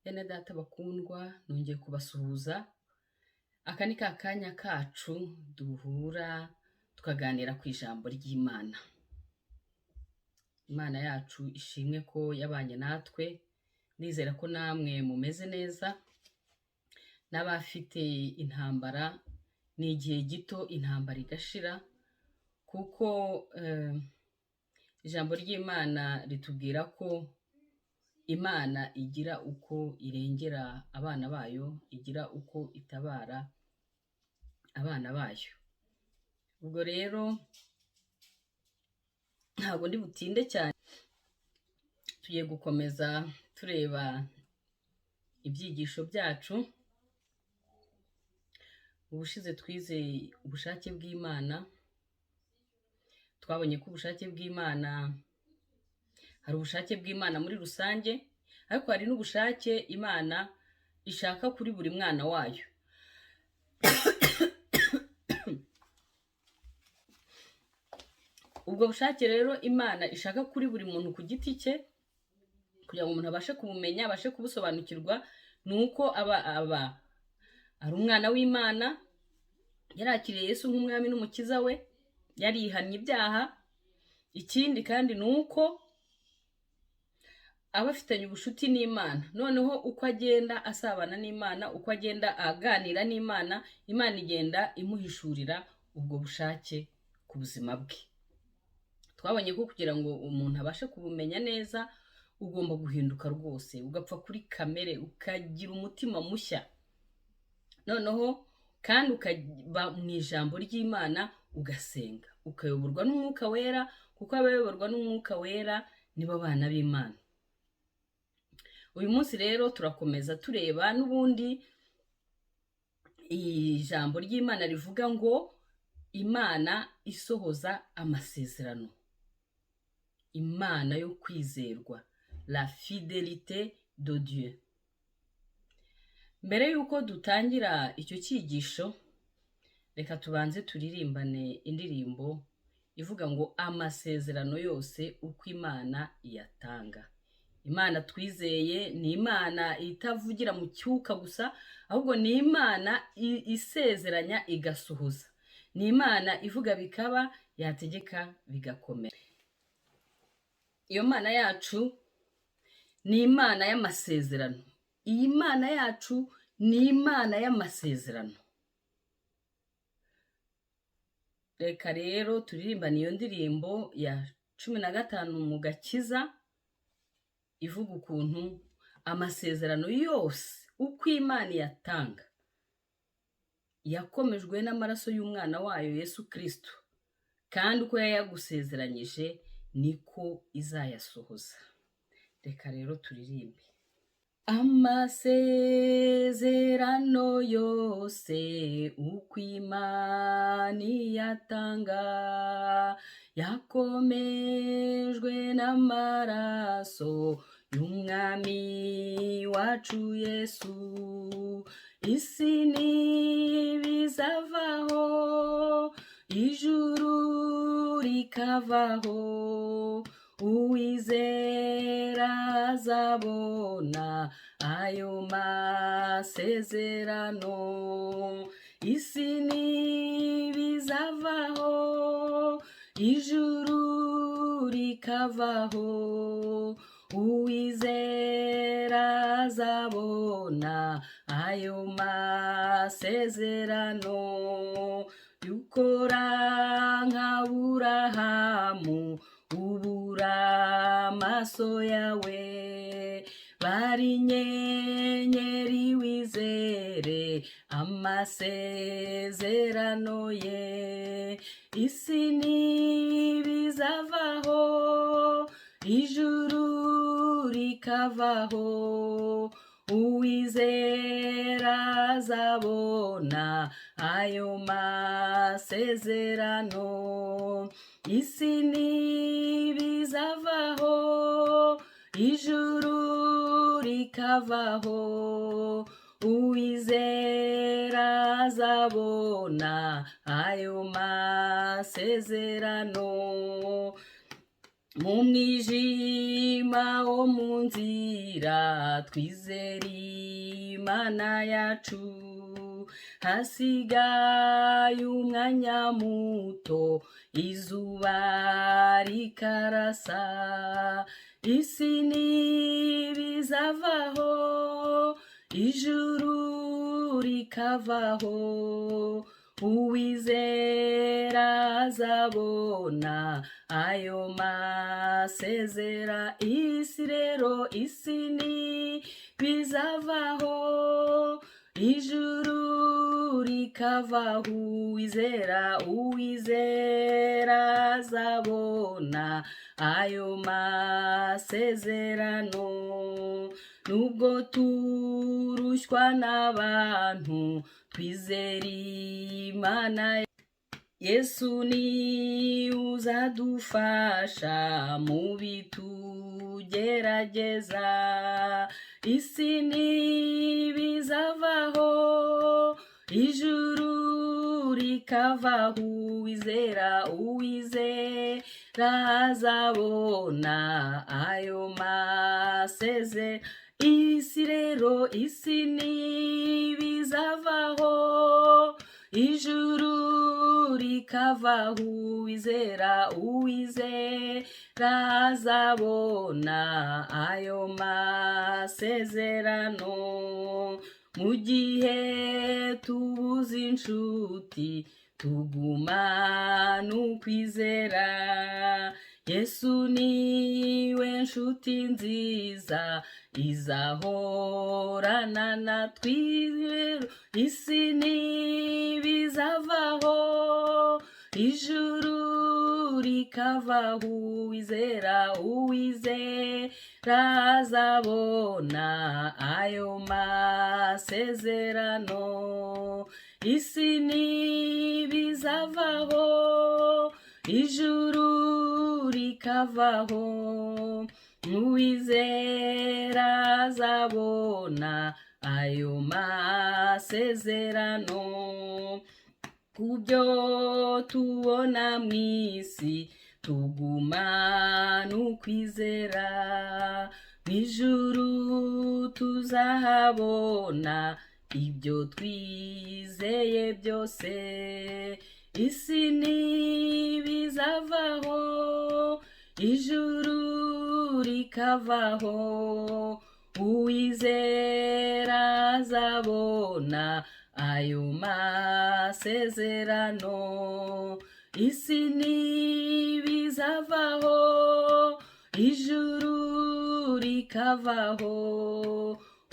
Bene data bakundwa, nongeye kubasuhuza, aka ni ka kanya kacu duhura tukaganira ku ijambo ry'Imana. Imana yacu ishimwe ko yabanye natwe, nizera ko namwe mumeze neza, n'abafite intambara ni igihe gito intambara igashira, kuko ijambo ry'Imana ritubwira ko Imana igira uko irengera abana bayo, igira uko itabara abana bayo. Ubwo rero ntabwo ndi butinde cyane, tugiye gukomeza tureba ibyigisho byacu. Ubushize twize ubushake bw'Imana, twabonye ko ubushake bw'Imana hari ubushake bw'Imana muri rusange, ariko hari n'ubushake Imana ishaka kuri buri mwana wayo. Ubwo bushake rero Imana ishaka kuri buri muntu ku giti cye, kugira ngo umuntu abashe kubumenya, abashe kubusobanukirwa, ni uko aba ari umwana w'Imana, yarakiriye Yesu nk'umwami n'umukiza we, yarihannye ibyaha. Ikindi kandi ni uko aba afitanye ubucuti n'Imana. Noneho uko agenda asabana n'Imana, uko agenda aganira n'Imana, Imana igenda imuhishurira ubwo bushake ku buzima bwe. Twabonye ko kugira ngo umuntu abashe kubumenya neza, ugomba guhinduka rwose, ugapfa kuri kamere, ukagira umutima mushya. Noneho kandi ukaba mu ijambo ry'Imana, ugasenga, ukayoborwa n'Umwuka Wera, kuko abayoborwa n'Umwuka Wera nibo bana b'Imana. Uyu munsi rero turakomeza tureba n'ubundi ijambo ry'Imana rivuga ngo Imana isohoza amasezerano, Imana yo kwizerwa, la fidélité de Dieu. Mbere y'uko dutangira icyo cyigisho, reka tubanze turirimbane indirimbo ivuga ngo amasezerano yose uko Imana iyatanga. Imana twizeye ni Imana itavugira mu cyuka gusa, ahubwo ni Imana isezeranya igasohoza. Ni Imana ivuga bikaba, yategeka bigakomera. Iyo Mana yacu ni Imana y'amasezerano. Iyi Mana yacu ni Imana y'amasezerano. Reka rero turirimbane iyo ndirimbo ya 15 mu gakiza, ivuga ukuntu amasezerano yose uko Imana iyatanga yakomejwe n'amaraso y'umwana wayo Yesu Kristo, kandi uko yayagusezeranyije niko izayasohoza. Reka rero turirimbe. Amasezerano yose uko Imana iyatanga yakomejwe n'amaraso y'umwami wacu Yesu. Isi ntibizavaho, ijuru rikavaho, uwizera azabona ayo masezerano. Isi ntibizavaho, ijuru rikavaho, uwizera azabona ayo masezerano. Yukora nk'Aburahamu, ubura amaso yawe, bari inyenyeri wizere amasezerano ye. Isi ntibizavaho, ijuru rikavaho, uwizera azabona ayo masezerano. Isi ntibizavaho, ijuru rikavaho, uwizera azabona ayo masezerano. Mu mwijima wo mu nzira, twizere Imana yacu. Hasigaye umwanya muto, izuba rikarasa. Isi ntibizavaho, ijuru rikavaho, uwizera azabona ayo masezera. Isi rero, isi ntibizavaho, ijuru rikavaho, uwizera, uwizera azabona ayo masezerano. Nubwo turushywa n'abantu, twizere Imana. Yesu ni uzadufasha mu bitugerageza. Isi ntibizavaho, ijuru rikavaho, uwizera, uwizera azabona ayo maseze. Isi rero, isi ntibizavaho, ijuru rikavaho, uwizera, uwizera azabona ayo masezerano. Mu gihe tubuze inshuti, tugumana ukwizera. Yesu niwe nshuti nziza izahorana natwe. Isi ntibizavaho, ijuru rikavaho, uwizera, uwizera azabona ayo masezerano. Isi ntibizavaho, ijuru rikavaho, uwizera azabona ayo masezerano. Ku byo tubona mu isi, tugumana ukwizera. Mu ijuru tuzahabona ibyo twizeye byose. Isi ntibizavaho, ijuru rikavaho, uwizera azabona ayo masezerano. Isi ntibizavaho, ijuru rikavaho,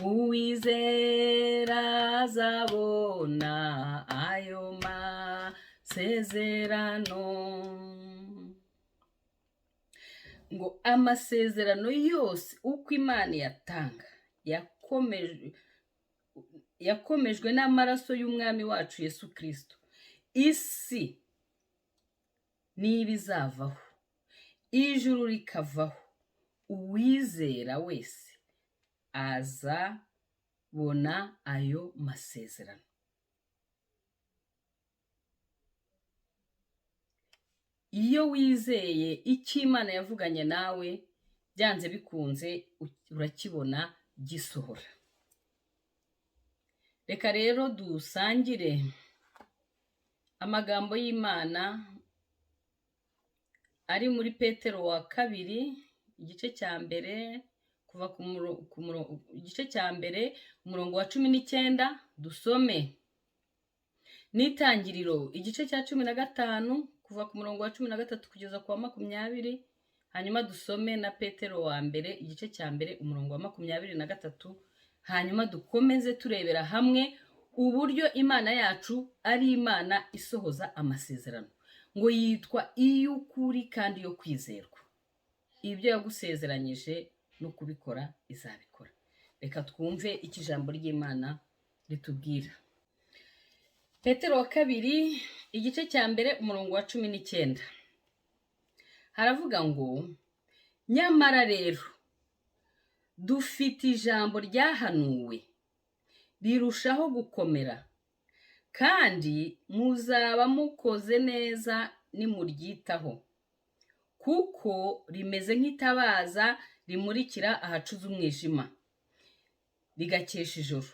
uwizera azabona ayo masezerano. Ngo amasezerano yose uko Imana yatanga yakomejwe n'amaraso y'Umwami wacu Yesu Kirisito. Isi niba izavaho, ijuru rikavaho, uwizera wese azabona ayo masezerano. Iyo wizeye icyo Imana yavuganye nawe, byanze bikunze urakibona gisohora. Reka rero dusangire amagambo y'Imana ari muri Petero wa kabiri, igice cya mbere, kuva ku igice cya mbere umurongo wa 19, dusome n'Itangiriro igice cya 15, kuva ku murongo wa 13 kugeza ku wa 20, hanyuma dusome na Petero wa mbere igice cya mbere umurongo wa 23, hanyuma dukomeze turebera hamwe uburyo Imana yacu ari Imana isohoza amasezerano, ngo yitwa iy'ukuri kandi yo kwizerwa. Ibyo yagusezeranyije no kubikora izabikora. Reka twumve icyo ijambo ry'Imana ritubwira. Petero wa kabiri igice cya mbere umurongo wa 19 haravuga ngo: nyamara rero dufite ijambo ryahanuwe rirushaho gukomera, kandi muzaba mukoze neza nimuryitaho, Kuko rimeze nk'itabaza rimurikira ahacuze umwijima, rigakesha ijoro,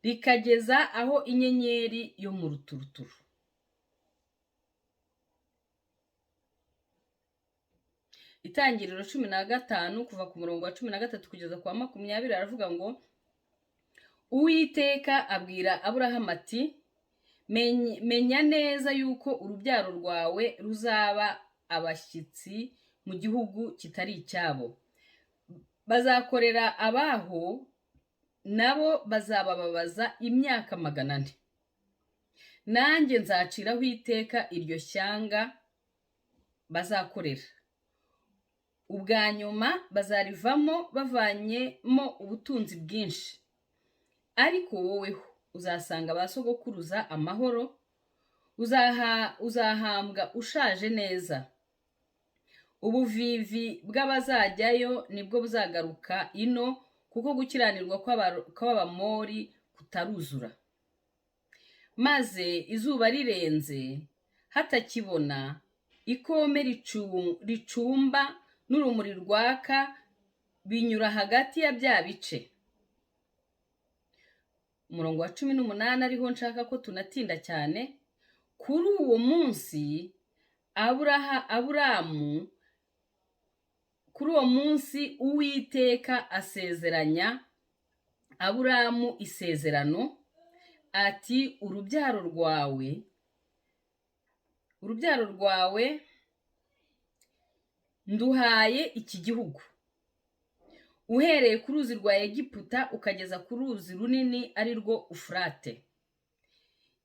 rikageza aho inyenyeri yo mu ruturuturu. Itangiriro 15 kuva ku murongo wa 13 kugeza ku wa 20 aravuga ngo: Uwiteka abwira Aburahamu ati: Menya neza yuko urubyaro rwawe ruzaba abashyitsi mu gihugu kitari icyabo, bazakorera abaho, nabo bazabababaza imyaka 400. Nanjye nzaciraho iteka iryo shyanga bazakorera, ubwa nyuma bazarivamo bavanyemo ubutunzi bwinshi. Ariko woweho uzasanga ba sogokuruza amahoro, uzahambwa ushaje neza. Ubuvivi bw'abazajyayo nibwo buzagaruka ino, kuko gukiranirwa kw'Abamori kutaruzura. Maze izuba rirenze hatakibona, ikome ricumba n'urumuri rwaka binyura hagati ya bya bice. Umurongo wa 18 ariho nshaka ko tunatinda cyane. Kuri uwo munsi Aburamu, kuri uwo munsi Uwiteka asezeranya Aburamu isezerano ati: urubyaro rwawe nduhaye iki gihugu, uhereye ku ruzi rwa Egiputa ukageza ku ruzi runini ari rwo Ufurate,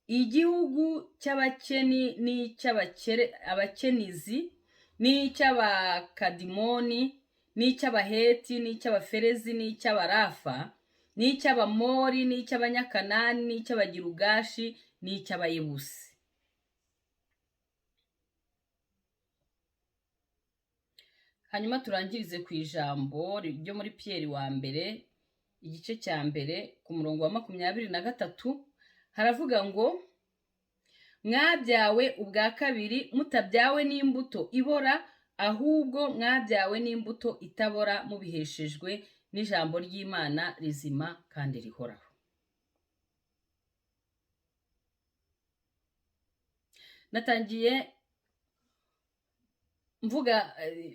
igihugu cy'Abakeni n'icy'Abakenizi n'icy'Abakadimoni n'icy'Abaheti n'icy'Abaferezi n'icy'Abarafa n'icy'Abamori n'icy'Abanyakanani n'icy'Abagirugashi n'icy'Abayebusi. Hanyuma turangirize ku ijambo ryo muri Piyeri wa mbere igice cya 1 ku murongo wa 23, haravuga ngo: mwabyawe ubwa kabiri mutabyawe n'imbuto ibora, ahubwo mwabyawe n'imbuto itabora, mubiheshejwe n'ijambo ry'Imana rizima kandi rihoraho. Natangiye mvuga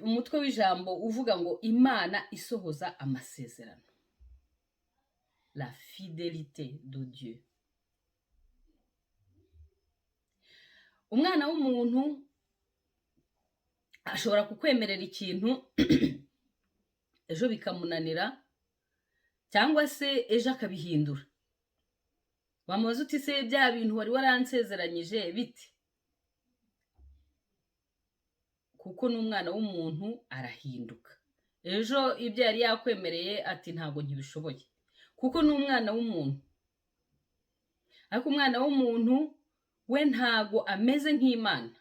umutwe w'ijambo uvuga ngo Imana isohoza amasezerano, la fidélité de Dieu. Umwana w'umuntu ashobora kukwemerera ikintu ejo bikamunanira, cyangwa se ejo akabihindura. Wamubaza uti: se bya bintu wari waransezeranyije bite? Kuko n'umwana w'umuntu arahinduka. Ejo ibyo yari yakwemereye ati ntabwo nkibishoboye, kuko n'umwana w'umuntu. Ariko umwana w'umuntu we ntago ameze nk'Imana.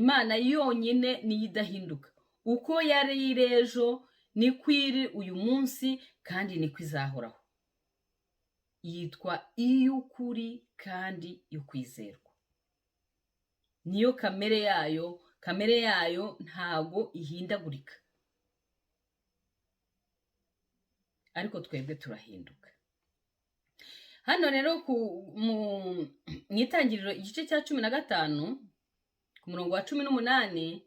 Imana yonyine niyo idahinduka. Uko yari iri ejo niko iri uyu munsi, kandi niko izahoraho. Yitwa iy'ukuri kandi yo kwizerwa. Niyo kamere yayo, kamere yayo ntago ihindagurika. Ariko twebwe turahinduka. Hano rero mu itangiriro igice cya 15 ku murongo wa 18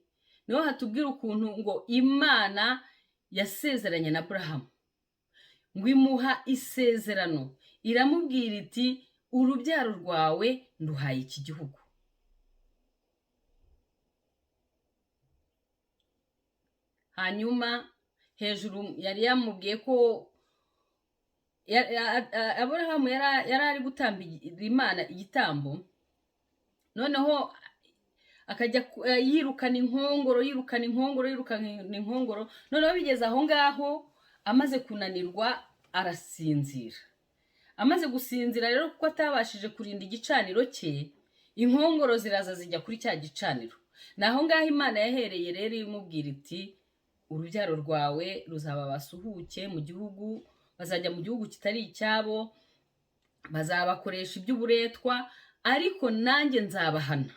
niho hatubwira ukuntu ngo Imana yasezeranye na Aburahamu, ngo imuha isezerano, iramubwira iti: urubyaro rwawe nduhaye iki gihugu. Hanyuma hejuru yari yamubwiye ko Aburahamu yari ari gutambira Imana igitambo, noneho akajya yirukana inkongoro, yirukana inkongoro, yirukana inkongoro. Noneho bigeze aho ngaho amaze kunanirwa arasinzira. Amaze gusinzira rero, kuko atabashije kurinda igicaniro cye, inkongoro ziraza zijya kuri cya gicaniro. Naho ngaho Imana yahereye rero imubwira iti: urubyaro rwawe ruzaba basuhuke mu gihugu, bazajya mu gihugu kitari icyabo, bazabakoresha iby'uburetwa, ariko nanjye nzabahana.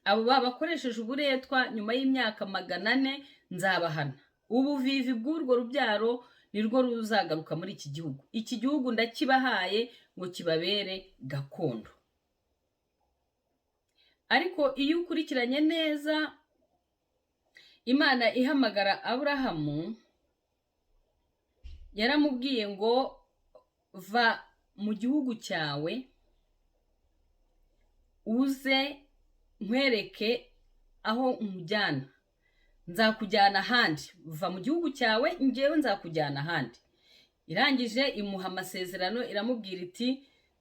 Abo babakoresheje uburetwa nyuma y'imyaka 400 nzabahana. Ubuvivi bw'urwo rubyaro nirwo ruzagaruka muri iki gihugu. Iki gihugu ndakibahaye ngo kibabere gakondo. Ariko iyo ukurikiranye neza, Imana ihamagara Aburahamu yaramubwiye ngo va mu gihugu cyawe uze nkwereke aho nkujyana, nzakujyana ahandi, va mu gihugu cyawe njyewe nzakujyana ahandi. Irangije imuha amasezerano, iramubwira iti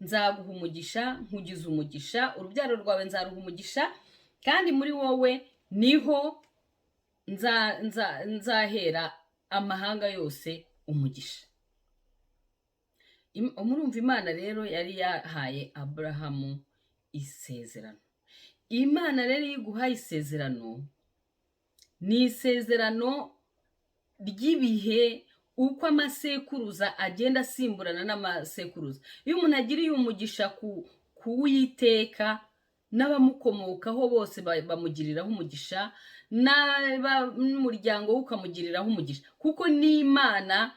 nzaguha umugisha, nkugize umugisha, urubyaro rwawe nzaruha umugisha, kandi muri wowe niho nzahera amahanga yose umugisha. Murumva Imana rero yari yahaye Aburahamu isezerano. Imana rero iyo iguhaye isezerano, ni isezerano ry'ibihe, uko amasekuruza agenda asimburana n'amasekuruza. Iyo umuntu agiriye umugisha ku Uwiteka, n'abamukomokaho bose bamugiriraho umugisha, n'umuryango we ukamugiriraho umugisha, kuko ni Imana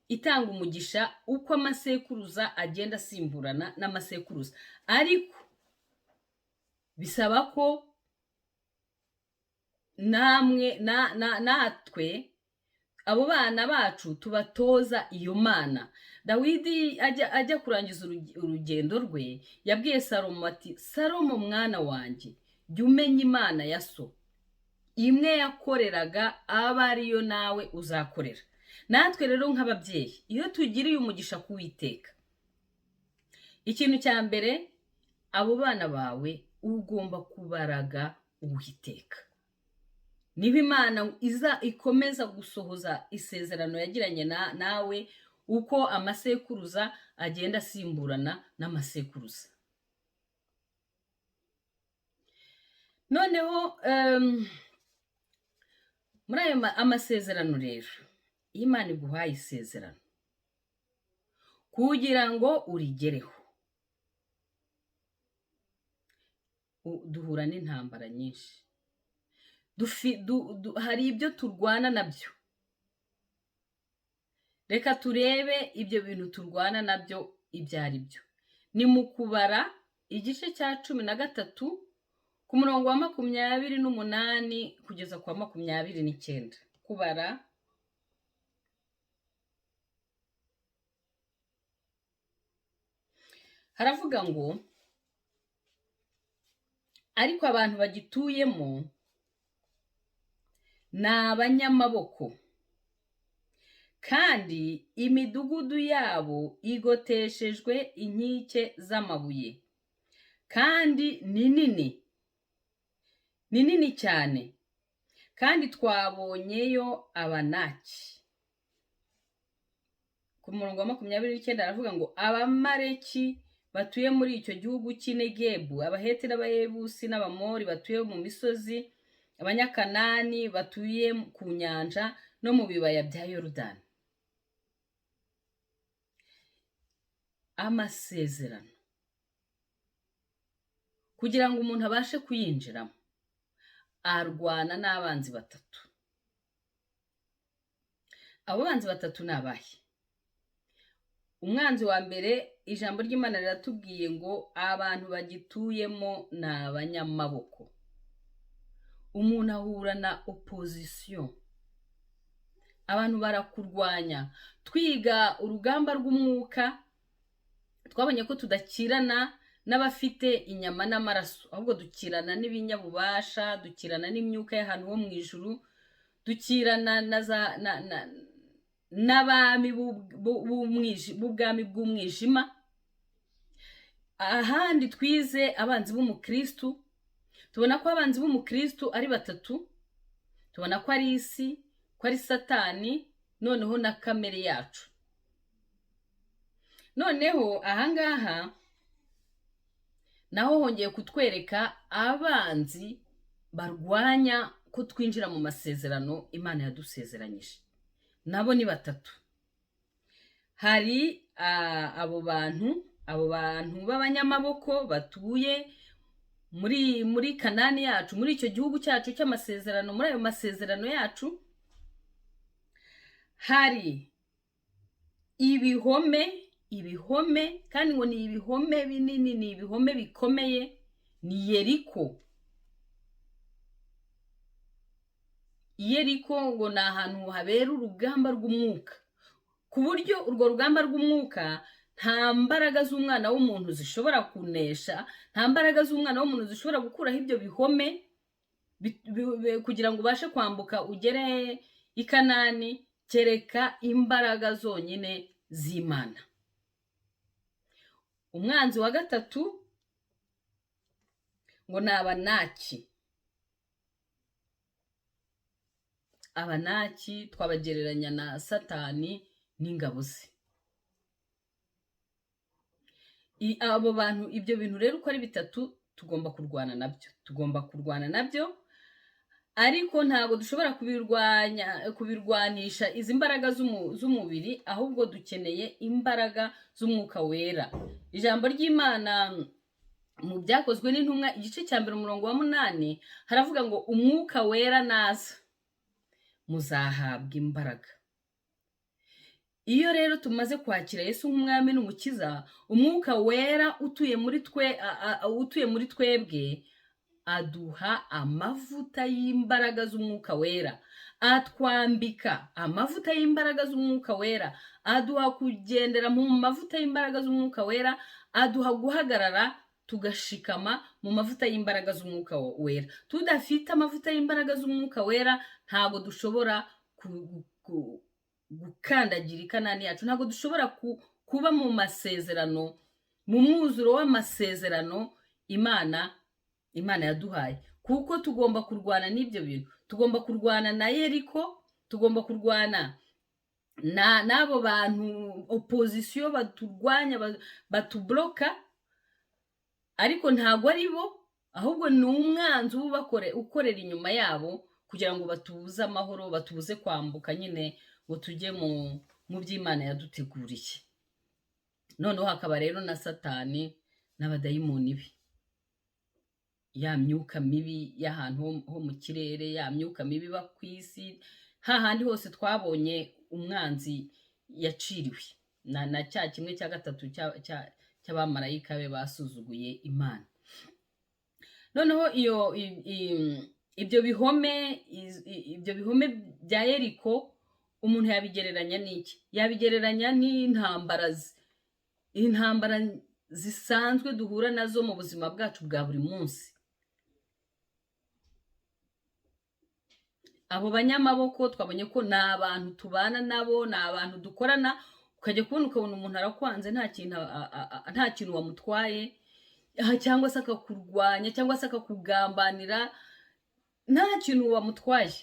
itanga umugisha uko amasekuruza agenda asimburana n'amasekuruza. Ariko bisaba ko namwe natwe abo bana bacu tubatoza iyo Mana. Dawidi ajya kurangiza urugendo rwe, yabwiye Salomo ati Salomo mwana wanjye, jya umenya Imana ya so, imwe yakoreraga aba ariyo nawe uzakorera. Natwe rero nk'ababyeyi, iyo tugiriye umugisha ku Uwiteka, ikintu cya mbere abo bana bawe ugomba kubaraga Uwiteka. Niba Imana iza ikomeza gusohoza isezerano yagiranye nawe, uko amasekuruza agenda asimburana n'amasekuruza. Noneho muri ayo amasezerano rero, iyo Imana iguhaye isezerano kugira ngo urigereho, duhura n'intambara nyinshi. Hari ibyo turwana nabyo. Reka turebe ibyo bintu turwana nabyo ibyo ari byo. Ni mu Kubara igice cya 13 ku murongo wa 28 kugeza ku wa 29. Kubara haravuga ngo ariko abantu bagituyemo ni abanyamaboko, kandi imidugudu yabo igoteshejwe inkike z'amabuye, kandi ni nini, ni nini cyane, kandi twabonyeyo Abanaki. Ku murongo wa 29 aravuga ngo Abamaleki batuye muri icyo gihugu cy'i Negebu, Abaheti n'Abayebusi n'Abamori batuye mu misozi, Abanyakanani batuye ku nyanja no mu bibaya bya Yorodani. Amasezerano kugira ngo umuntu abashe kuyinjiramo, arwana n'abanzi batatu. Abo banzi batatu ni abahe? Umwanzi wa mbere, ijambo ry'Imana riratubwiye ngo abantu bagituyemo ni abanyamaboko. Umuntu ahura na opposition, abantu barakurwanya. Twiga urugamba rw'umwuka, twabonye ko tudakirana n'abafite inyama n'amaraso, ahubwo dukirana n'ibinyabubasha, dukirana n'imyuka y'ahantu ho mu ijuru, dukirana n'abami b'ubwami bw'umwijima. Ahandi twize abanzi b'umukristu, tubona ko abanzi b'umukristu ari batatu. Tubona ko ari isi, ko ari Satani, noneho na kamere yacu. Noneho ahangaha naho hongeye kutwereka abanzi barwanya ko twinjira mu masezerano Imana yadusezeranyije. Nabo ni batatu. Hari abo bantu b'abanyamaboko batuye Muri Kanani yacu, muri icyo gihugu cyacu cy'amasezerano, muri ayo masezerano yacu hari ibihome, ibihome kandi ngo ni ibihome binini, ni ibihome bikomeye, ni Yeriko. Yeriko ngo ni ahantu habera urugamba rw'umwuka, ku buryo urwo rugamba rw'umwuka nta mbaraga z'umwana w'umuntu zishobora kunesha, nta mbaraga z'umwana w'umuntu zishobora gukuraho ibyo bihome kugira ngo ubashe kwambuka ugere i Kanani, kereka imbaraga zonyine z'Imana. Umwanzi wa gatatu ngo ni Abanaki. Abanaki twabagereranya na Satani n'ingabo ze. Abo bantu, ibyo bintu rero uko ari bitatu tugomba kurwana nabyo, tugomba kurwana nabyo, ariko ntabwo dushobora kubirwanisha izi mbaraga z'umubiri, ahubwo dukeneye imbaraga z'umwuka wera. Ijambo ry'Imana mu Byakozwe n'Intumwa igice cya 1 umurongo wa 8 haravuga ngo umwuka wera naza muzahabwa imbaraga. Iyo rero tumaze kwakira Yesu nk'umwami n'umukiza, umwuka wera utuye muri twe, utuye muri twebwe, aduha amavuta y'imbaraga z'umwuka wera, atwambika amavuta y'imbaraga z'umwuka wera, aduha kugendera mu mavuta y'imbaraga z'umwuka wera, aduha guhagarara tugashikama mu mavuta y'imbaraga z'umwuka wera. Tudafite amavuta y'imbaraga z'umwuka wera ntabwo dushobora gukandagira i Kanani yacu, ntabwo dushobora kuba mu masezerano, mu mwuzuro w'amasezerano Imana yaduhaye, kuko tugomba kurwana n'ibyo bintu. Tugomba kurwana na Yeriko, tugomba kurwana n'abo bantu opozisiyo baturwanya, batubloka, ariko ntabwo ari bo, ahubwo ni umwanzi uba ukorera inyuma yabo kugira ngo batubuze amahoro, batubuze kwambuka nyine ngo tujye mu by'Imana yaduteguriye. Noneho hakaba rero na Satani n'abadayimoni be, ya myuka mibi y'ahantu ho mu kirere, ya myuka mibi iba ku isi, hahandi hose twabonye umwanzi yaciriwe na cya 1/3 cy'abamarayika be basuzuguye Imana. Noneho iyo ibyo bihome, ibyo bihome bya Yeriko umuntu yabigereranya n'iki? Yabigereranya n'intambara, intambara zisanzwe duhura nazo mu buzima bwacu bwa buri munsi. Abo banyamaboko twabonye ko ni abantu tubana nabo, ni abantu dukorana, ukajya kubona ukabona umuntu arakwanze nta kintu wamutwaye, cyangwa se akakurwanya, cyangwa se akakugambanira, nta kintu wamutwaye.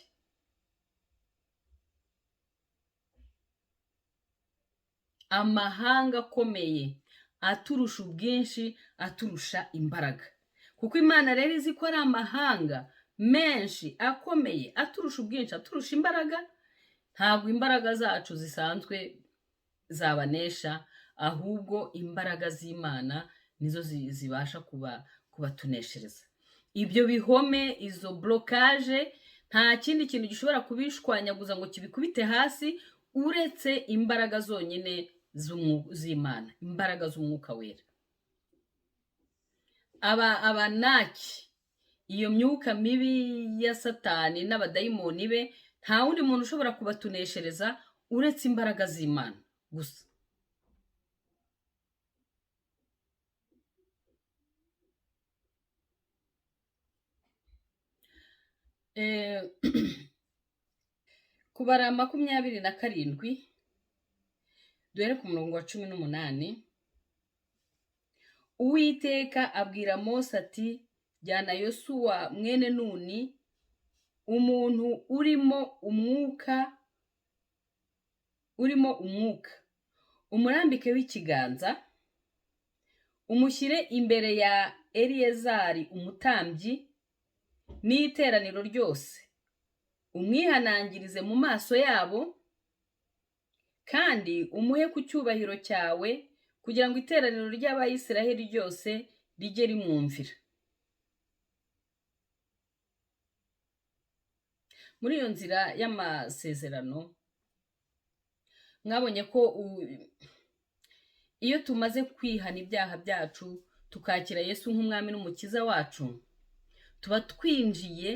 Amahanga akomeye aturusha ubwinshi, aturusha imbaraga, kuko Imana rero izi ko ari amahanga menshi akomeye aturusha ubwinshi, aturusha imbaraga. Ntabwo imbaraga zacu zisanzwe zabanesha, ahubwo imbaraga z'Imana nizo zibasha kubatuneshereza. Ibyo bihome, izo blocage, nta kindi kintu gishobora kubishwanyaguza ngo kibikubite hasi uretse imbaraga zonyine z'Imana, imbaraga z'umwuka wera. Abanaki, iyo myuka mibi ya Satani n'abadayimoni be, nta wundi muntu ushobora kubatuneshereza uretse imbaraga z'Imana gusa. Kubara 27 duhere ku murongo wa 18. Uwiteka abwira Mose ati jyana Yosuwa mwene Nuni, umuntu urimo umwuka, umurambike w'ikiganza, umushyire imbere ya Eliyezari umutambyi n'iteraniro ryose, umwihanangirize mu maso yabo, kandi umuhe ku cyubahiro cyawe, kugira ngo iteraniro ry'Abayisiraheli ryose rijye rimwumvira. Muri iyo nzira y'amasezerano mwabonye ko iyo tumaze kwihana ibyaha byacu, tukakira Yesu nk'umwami n'umukiza wacu, tuba twinjiye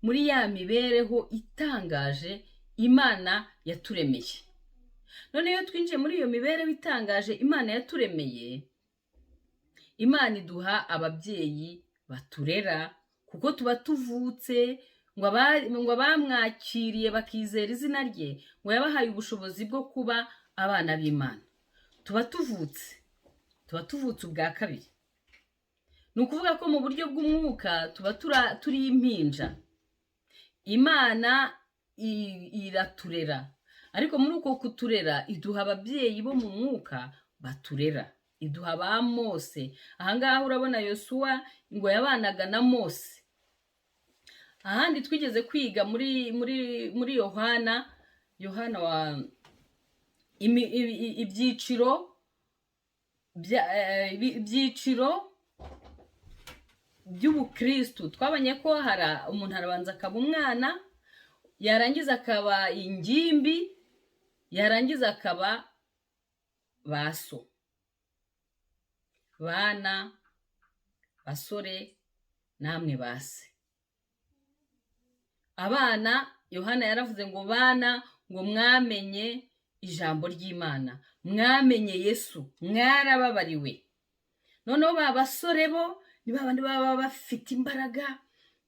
muri ya mibereho itangaje Imana yaturemeye. None iyo twinjiye muri iyo mibereho itangaje Imana yaturemeye, Imana iduha ababyeyi baturera, kuko tuba tuvutse ngo abamwakiriye bakizera izina rye, ngo yabahaye ubushobozi bwo kuba abana b'Imana. Tuba tuvutse ubwa kabiri. Ni ukuvuga ko mu buryo bw'umwuka tuba turi impinja. Imana iraturera, ariko muri uko kuturera iduha ababyeyi bo mu mwuka baturera, iduha ba Mose. Ahangaha urabona Yosuwa ngo yabanaga na Mose. Ahandi twigeze kwiga muri Yohana wa ibyiciro by'ubukristu, twabonye ko hari umuntu arabanza akaba umwana, yarangiza akaba ingimbi, yarangiza akaba ba so. Bana, basore, namwe ba se. Abana, Yohana yaravuze ngo: "Bana, ngo mwamenye ijambo ry'Imana, mwamenye Yesu, mwarababariwe." Noneho ba basore bo ni ba bandi baba bafite imbaraga,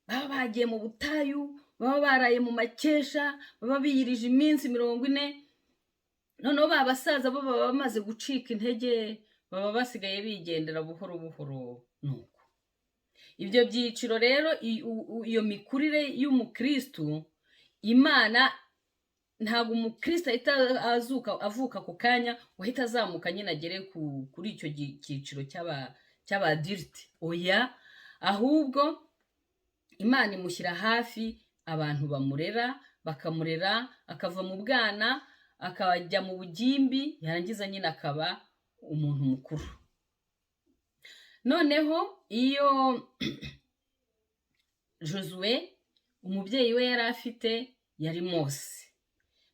baba bagiye mu butayu, baba baraye mu makesha, baba biyirije iminsi 40. Noneho ba basaza bo baba bamaze gucika intege, baba basigaye bigendera buhoro buhoro. Nuko ibyo byiciro rero, iyo mikurire y'umukristu, Imana ntabwo umukristo ahita azuka avuka ako kanya ngo ahite azamuka nyine agere kuri icyo cyiciro cy'aba adulte. Oya, ahubwo Imana imushyira hafi abantu bamurera, bakamurera akava mu bwana akajya mu bugimbi, yarangiza nyine akaba umuntu mukuru. Noneho iyo Josué, umubyeyi we yari afite yari Mose.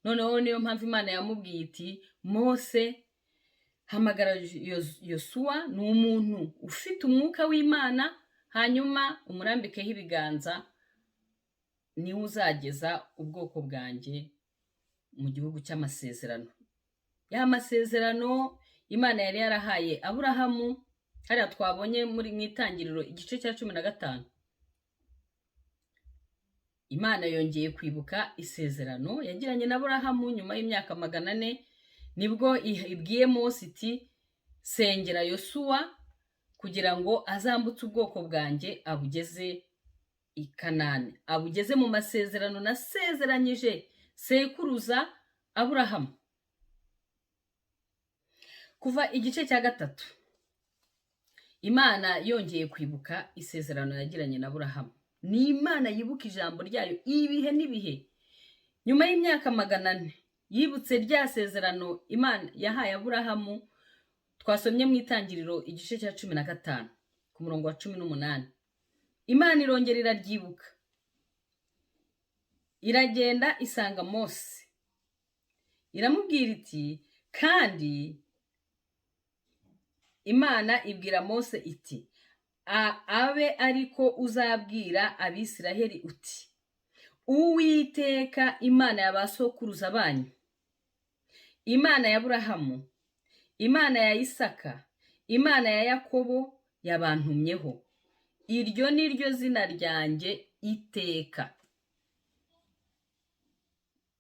Noneho niyo mpamvu Imana yamubwiye iti: "Mose, hamagara Yosuwa, ni umuntu ufite umwuka w'Imana, hanyuma umurambikeho ibiganza, niwe uzageza ubwoko bwanjye mu gihugu cy'amasezerano." Ya masezerano Imana yari yarahaye Aburahamu, hariya twabonye muri mu Itangiriro igice cya 15. Imana yongeye kwibuka isezerano yagiranye na Aburahamu nyuma y'imyaka 400, nibwo ibwiye Mose iti: "Sengera Yosuwa kugira ngo azambutse ubwoko bwanjye, abugeze i Kanani, abugeze mu masezerano nasezeranyije sekuruza Aburahamu." Kuva igice cya 3, Imana yongeye kwibuka isezerano yagiranye na Aburahamu. Ni Imana yibuka ijambo ryayo ibihe n'ibihe. Nyuma y'imyaka 400 yibutse rya sezerano Imana yahaye Aburahamu, twasomye mu Itangiriro igice cya 15 ku murongo wa 18. Imana irongera iraryibuka, iragenda isanga Mose, iramubwira iti, kandi Imana ibwira Mose iti: "Abe ariko uzabwira Abisiraheli uti: 'Uwiteka Imana ya ba sokuruza banyu, Imana ya Aburahamu, Imana ya Isaka, Imana ya Yakobo, yabantumyeho. Iryo ni ryo zina ryanjye iteka.'"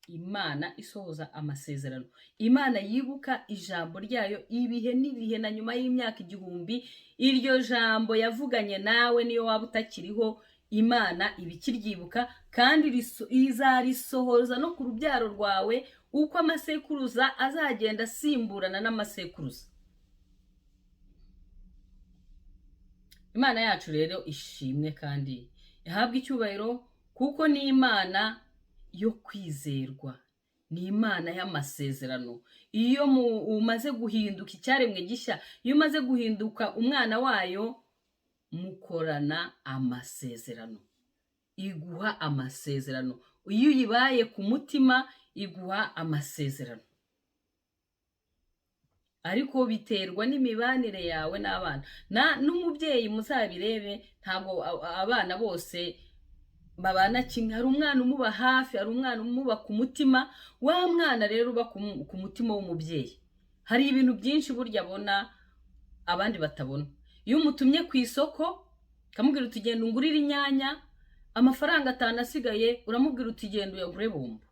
Imana isohoza amasezerano, Imana yibuka ijambo ryayo ibihe n'ibihe, na nyuma y'imyaka 1000 iryo jambo yavuganye nawe, niyo waba utakiriho, Imana iba ikiryibuka kandi izarisohoza no ku rubyaro rwawe, uko amasekuruza azagenda asimburana n'amasekuruza. Imana yacu rero ishimwe kandi ihabwe icyubahiro, kuko ni Imana yo kwizerwa, ni Imana y'amasezerano. Iyo umaze guhinduka icyaremwe gishya, iyo umaze guhinduka umwana wayo, mukorana amasezerano, iguha amasezerano. Iyo uyibaye ku mutima iguha amasezerano, ariko biterwa n'imibanire yawe n'abana n'umubyeyi. Muzabirebe, ntabwo abana bose babana kimwe. Hari umwana umuba hafi, hari umwana umuba ku mutima. Wa mwana rero uba ku mutima w'umubyeyi, hari ibintu byinshi burya abona abandi batabona. Iyo umutumye ku isoko ukamubwira uti: "Genda ungurire inyanya", amafaranga 5 asigaye uramubwira uti: "Genda uyagure bombo."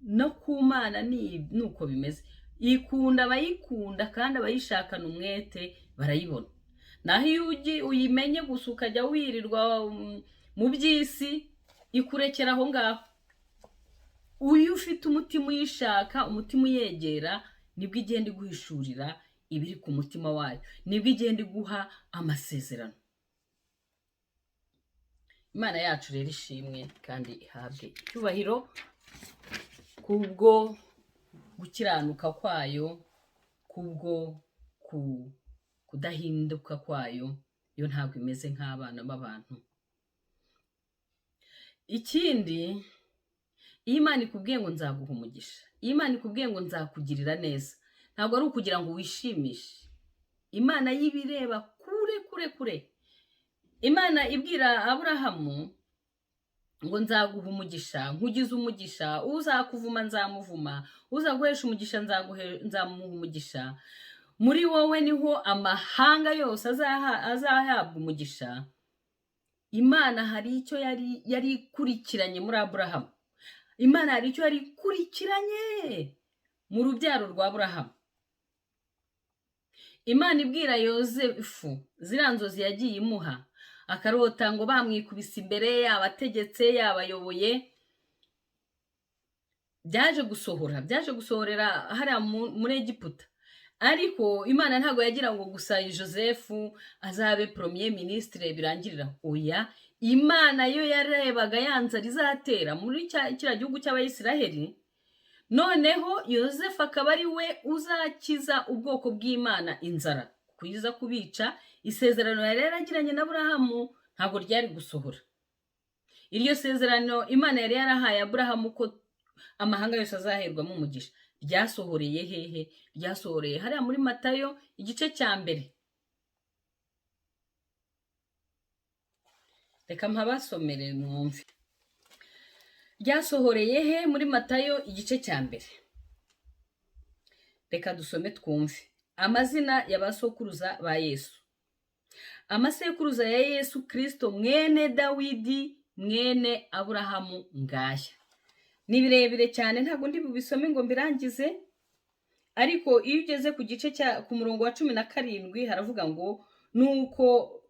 No ku Mana ni uko bimeze. Ikunda abayikunda, kandi abayishakana umwete barayibona. Naho iyo uyimenye gusa ukajya wirirwa mu by'isi, ikurekera aho ngaho. Iyo ufite umutima uyishaka, umutima uyegera, nibwo igenda iguhishurira ibiri ku mutima wayo, nibwo igenda iguha amasezerano. Imana yacu rero ishimwe kandi ihabwe icyubahiro kubwo gukiranuka kwayo, kubwo kudahinduka kwayo. Yo ntabwo imeze nk'abana b'abantu. Ikindi, iyo Imana ikubwiye ngo nzaguha umugisha, iyo Imana ikubwiye ngo nzakugirira neza, ntabwo ari ukugira ngo wishimishe. Imana y'ibireba kure kure kure. Imana ibwira Aburahamu ngo nzaguha umugisha, nkugize umugisha, uzakuvuma nzamuvuma, uzaguhesha umugisha nzamuha umugisha, muri wowe niho amahanga yose azahabwa umugisha. Imana hari icyo yari ikurikiranye muri Aburahamu. Imana hari icyo yari ikurikiranye mu rubyaro rwa Aburahamu. Imana ibwira Yozefu ziriya nzozi yagiye imuha, akarota ngo bamwikubise imbere, yabategetse, yabayoboye, byaje gusohora, byaje gusohorera hariya muri Egiputa. Ariko Imana ntabwo yagira ngo gusa Joseph azabe premier ministre birangirira. Oya, Imana yo yarebaga ya nzara izatera muri kiriya gihugu cy'Abayisiraheli, noneho Yosefu akaba ari we uzakiza ubwoko bw'Imana inzara, kuyiza kubica. Isezerano yari yaragiranye na Aburahamu ntabwo ryari gusohora. Iryo sezerano Imana yari yarahaye Aburahamu ko amahanga yose azaherwamo umugisha, ryasohoreye hehe? Ryasohoreye hariya muri Matayo igice cya 1. Reka mpabasomere mwumve. Ryasohoreye he? Muri Matayo igice cya 1. Reka dusome twumve amazina ya ba sokuruza ba Yesu. Amasekuruza ya Yesu Kirisito mwene Dawidi mwene Aburahamu ngaya. Ni birebire cyane, ntabwo ndi bubisome ngo mbirangize, ariko iyo ugeze ku gice cya ku murongo wa 17 haravuga ngo: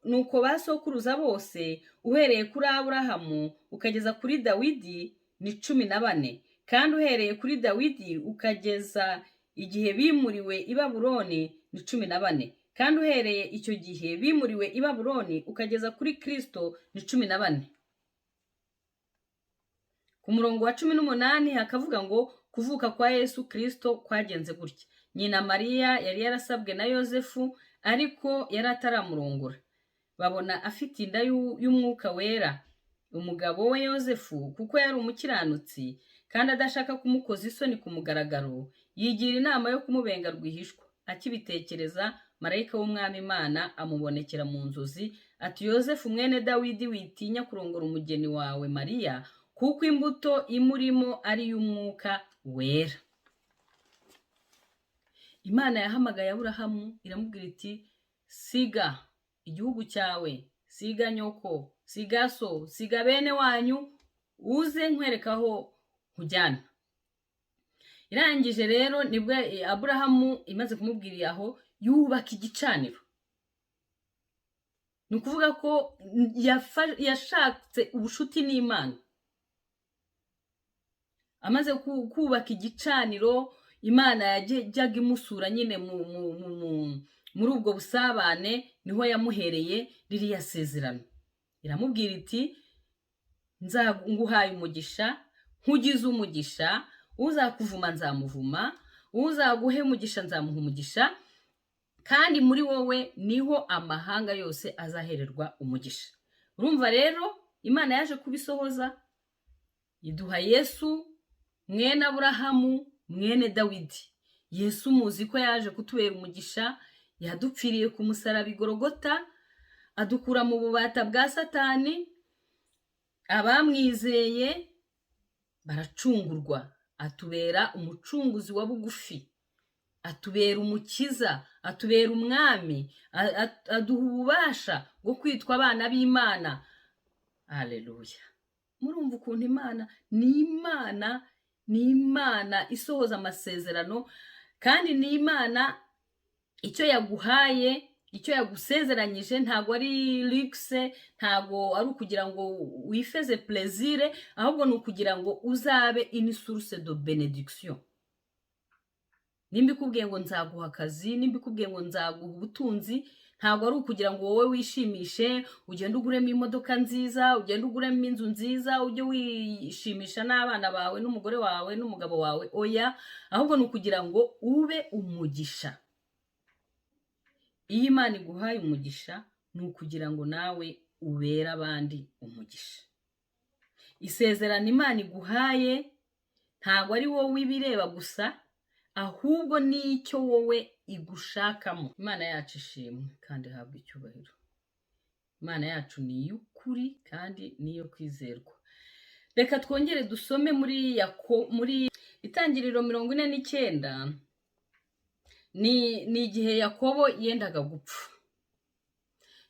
Nuko ba sokuruza bose uhereye kuri Aburahamu ukageza kuri Dawidi ni 14, kandi uhereye kuri Dawidi ukageza igihe bimuriwe i Babuloni ni 14, kandi uhereye icyo gihe bimuriwe i Babuloni ukageza kuri Kirisito ni 14." Ku murongo wa 18 hakavuga ngo: "Kuvuka kwa Yesu Kirisito kwagenze gutya: nyina Mariya yari yarasabwe na Yosefu, ariko yari ataramurongora, babona afite inda y'Umwuka Wera. Umugabo we Yosefu, kuko yari umukiranutsi kandi adashaka kumukoza isoni ku mugaragaro, yigira inama yo kumubenga rwihishwa. Akibitekereza, marayika w'Umwami Imana amubonekera mu nzozi ati: 'Yosefu mwene Dawidi, witinya kurongora umugeni wawe Mariya, kuko imbuto imurimo ari iy'Umwuka Wera.'" Imana yahamagaye Aburahamu iramubwira iti: "Siga igihugu cyawe, siga nyoko, siga so, siga bene wanyu, uze nkwereka aho nkujyana." Irangije rero nibwo Aburahamu imaze kumubwira aho, yubaka igicaniro. Ni ukuvuga ko yashatse ubushuti n'Imana. Amaze kubaka igicaniro, Imana yajyaga imusura nyine muri ubwo busabane, niho yamuhereye ririya sezerano, iramubwira iti: "Nguhaye umugisha, nkugize umugisha, uzakuvuma nzamuvuma, uzaguhe umugisha nzamuha umugisha, kandi muri wowe niho amahanga yose azahererwa umugisha." Urumva rero Imana yaje kubisohoza. Iduha Yesu mwene Aburahamu, mwene Dawidi. Yesu muzi ko yaje kutubera umugisha, yadupfiriye ku musaraba igorogota, adukura mu bubata bwa Satani. Abamwizeye baracungurwa, atubera umucunguzi wa bugufi, atubera umukiza, atubera umwami, aduha ububasha bwo kwitwa abana b'Imana. Aleluya! Murumva ukuntu Imana ni Imana, ni Imana isohoza amasezerano, kandi ni Imana icyo yaguhaye, icyo yagusezeranyije, ntabwo ari luxe, ntabwo ari ukugira ngo wifeze plaisir, ahubwo ni ukugira ngo uzabe une source de bénédiction. Nimba ikubwiye ngo nzaguha akazi, nimba ikubwiye ngo nzaguha ubutunzi, ntabwo ari ukugira ngo wowe wishimishe, ugende uguremo imodoka nziza, ugende uguremo inzu nziza, ujye wishimisha n'abana bawe n'umugore wawe n'umugabo wawe. Oya, ahubwo ni ukugira ngo ube umugisha. Iyo Imana iguhaye umugisha, ni ukugira ngo nawe ubere abandi umugisha. Isezerano Imana iguhaye ntabwo ari wowe ibireba gusa, ahubwo n'icyo wowe igushakamo. Imana yacu ishimwe kandi ihabwe icyubahiro. Imana yacu ni iy'ukuri kandi ni iyo kwizerwa. Reka twongere dusome muri Itangiriro 49. Ni igihe Yakobo yendaga gupfa.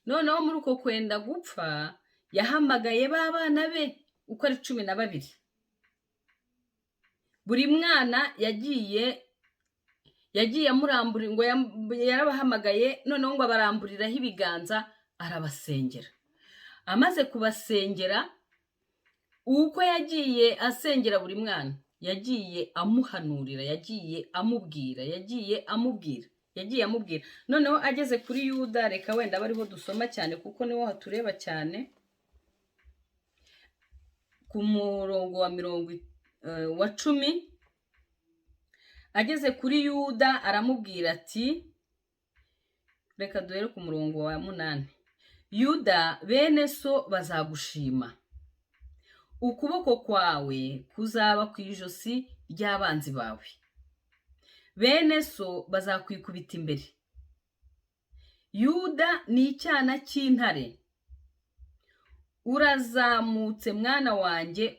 Noneho muri uko kwenda gupfa, yahamagaye ba bana be uko ari 12. Buri mwana yagiye amurambura, ngo yarabahamagaye, noneho ngo abaramburiraho ibiganza, arabasengera. Amaze kubasengera, uko yagiye asengera buri mwana, yagiye amuhanurira, yagiye amubwira, yagiye amubwira, yagiye amubwira. Noneho ageze kuri Yuda, reka wenda abe ariho dusoma cyane kuko niho hatureba cyane, ku murongo wa 10. Ageze kuri Yuda aramubwira ati, reka duhere ku murongo wa 8: "Yuda, bene so bazagushima, ukuboko kwawe kuzaba ku ijosi ry'abanzi bawe, bene so bazakwikubita imbere. Yuda ni icyana cy'intare. Urazamutse, mwana wanjye,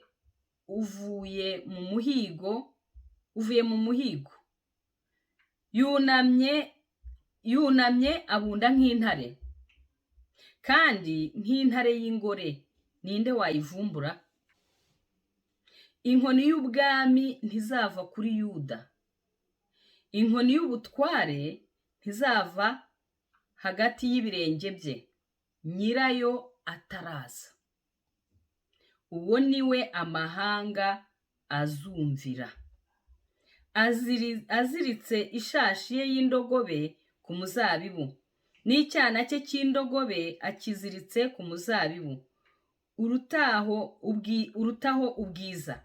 uvuye mu muhigo, uvuye mu muhigo. Yunamye, yunamye, abunda nk'intare, kandi nk'intare y'ingore, ninde wayivumbura? Inkoni y'ubwami ntizava kuri Yuda, inkoni y'ubutware ntizava hagati y'ibirenge bye, nyirayo ataraza. Uwo ni we amahanga azumvira. Aziritse ishashi ye y'indogobe ku muzabibu, n'icyana cye cy'indogobe akiziritse ku muzabibu urutaho ubwiza.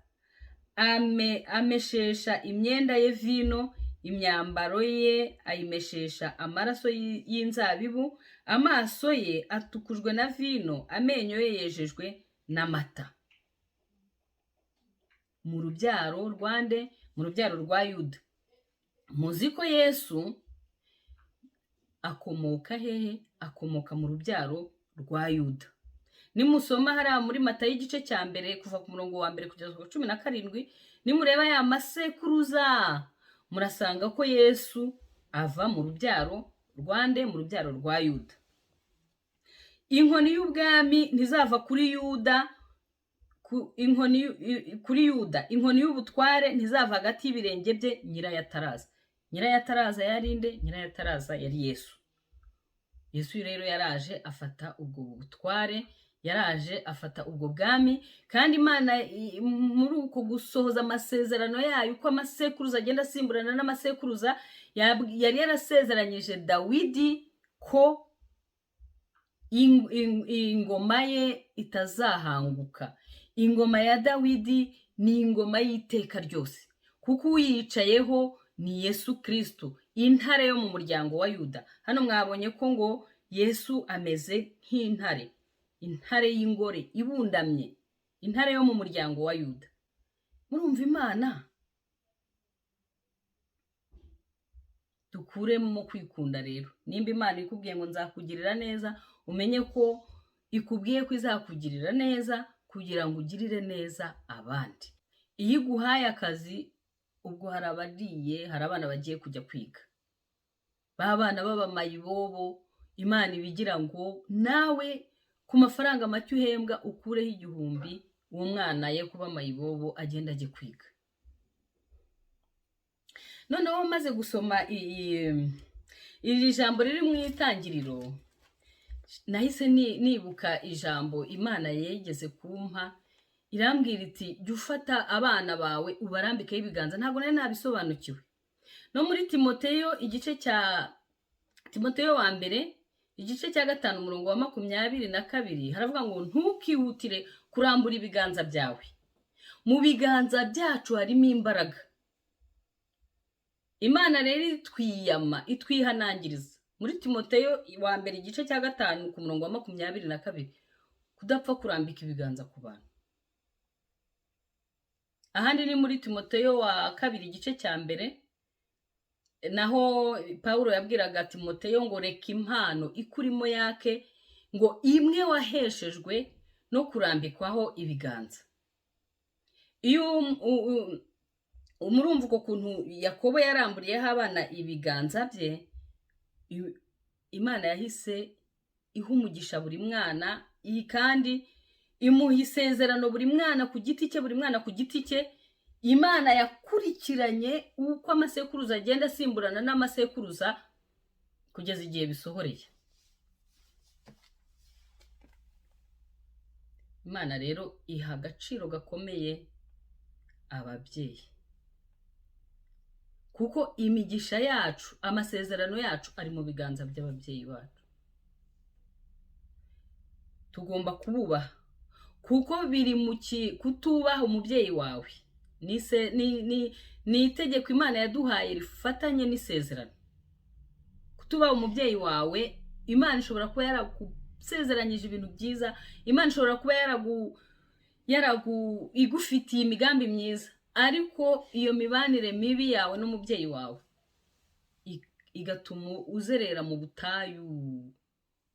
Ameshesha imyenda ye vino, imyambaro ye ayimeshesha amaraso y'inzabibu. Amaso ye atukujwe na vino, amenyo ye yejejwe n'amata." Mu rubyaro rwande? Mu rubyaro rwa Yuda. Muzi ko Yesu akomoka hehe? Akomoka mu rubyaro rwa Yuda. Nimusoma hariya muri Matayo igice cya 1, kuva ku murongo wa 1 kugeza ku 17, nimureba ya masekuruza, murasanga ko Yesu ava mu rubyaro rwande? Mu rubyaro rwa Yuda. Inkoni y'ubwami ntizava kuri Yuda, inkoni kuri Yuda, inkoni y'ubutware ntizava hagati y'ibirenge bye, nyirayo ataraza. Nyirayo ataraza yari nde? Nyirayo ataraza yari Yesu. Yesu rero yaraje afata ubwo butware, yaraje afata ubwo bwami. Kandi Imana muri uko gusohoza amasezerano yayo, uko amasekuruza agenda asimburana n'amasekuruza, yari yarasezeranyije Dawidi ko ingoma ye itazahanguka. Ingoma ya Dawidi ni ingoma y'iteka ryose, kuko uyicayeho ni Yesu Kirisitu, intare yo mu muryango wa Yuda. Hano mwabonye ko ngo Yesu ameze nk'intare, intare y'ingore ibundamye, intare yo mu muryango wa Yuda. Murumva Imana? Dukuremo kwikunda rero. Nimba Imana ikubwiye ngo nzakugirira neza, umenye ko ikubwiye ko izakugirira neza kugira ngo ugirire neza abandi. Iyo iguhaye akazi, ubwo hari abariye, hari abana bagiye kujya kwiga, ba bana b'abamayibobo, Imana ibigira ngo nawe ku mafaranga make uhembwa ukureho 1000, uwo mwana ye kuba mayibobo agenda ajye kwiga. Noneho maze gusoma iri jambo riri mu itangiriro, nahise nibuka ijambo Imana yegeze kumpa, irambwira iti jya ufata abana bawe ubarambikeho ibiganza. Ntabwo nari nabisobanukiwe. No muri Timoteyo, igice cya Timoteyo wa mbere, igice cya 5, umurongo wa 22, haravuga ngo ntukihutire kurambura ibiganza byawe. Mu biganza byacu harimo imbaraga. Imana rero itwiyama, itwihanangiriza muri Timoteyo wa mbere igice cya 5 ku murongo wa 22, kudapfa kurambika ibiganza ku bantu. Ahandi ni muri Timoteyo wa kabiri igice cya 1, naho Pawulo yabwiraga Timoteyo ngo reka impano ikurimo yake, ngo imwe waheshejwe no kurambikwaho ibiganza. Iyo murumva uko kuntu Yakobo yaramburiyeho abana ibiganza bye, Imana yahise iha umugisha buri mwana, iyi kandi imuha isezerano buri mwana ku giti cye, buri mwana ku giti cye. Imana yakurikiranye uko amasekuruza agenda asimburana n'amasekuruza kugeza igihe bisohoreye. Imana rero iha agaciro gakomeye ababyeyi, kuko imigisha yacu, amasezerano yacu ari mu biganza by'ababyeyi bacu. Tugomba kububaha, kuko biri mu kutubaha umubyeyi wawe ni itegeko Imana yaduhaye rifatanye n'isezerano. Kutubaha umubyeyi wawe, Imana ishobora kuba yaragusezeranyije ibintu byiza, Imana ishobora kuba igufitiye imigambi myiza, ariko iyo mibanire mibi yawe n'umubyeyi wawe igatuma uzerera mu butayu.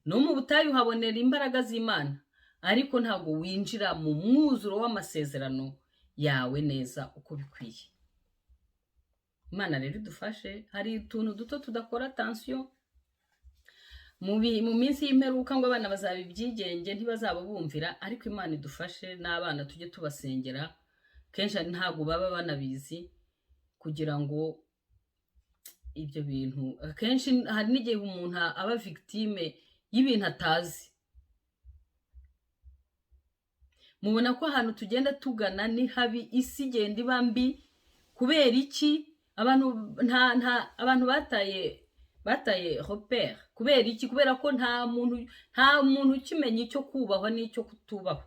No mu butayu habonera imbaraga z'Imana, ariko ntabwo winjira mu mwuzuro w'amasezerano yawe neza uko bikwiye. Imana rero idufashe. Hari utuntu duto tudakora tansiyo mu minsi y'imperuka ngo abana bazaba ibyigenge, ntibazaba bumvira, ariko Imana idufashe n'abana tujye tubasengera, kenshi ntabwo baba banabizi, kugira ngo ibyo bintu, akenshi hari n'igihe umuntu aba victime y'ibintu atazi. Mubona ko ahantu tugenda tugana ni habi, isi igenda iba mbi. Kubera iki? Abantu abantu bataye repere. Kubera iki? Kubera ko nta muntu ukimenya icyo kubahwa n'icyo kutubahwa.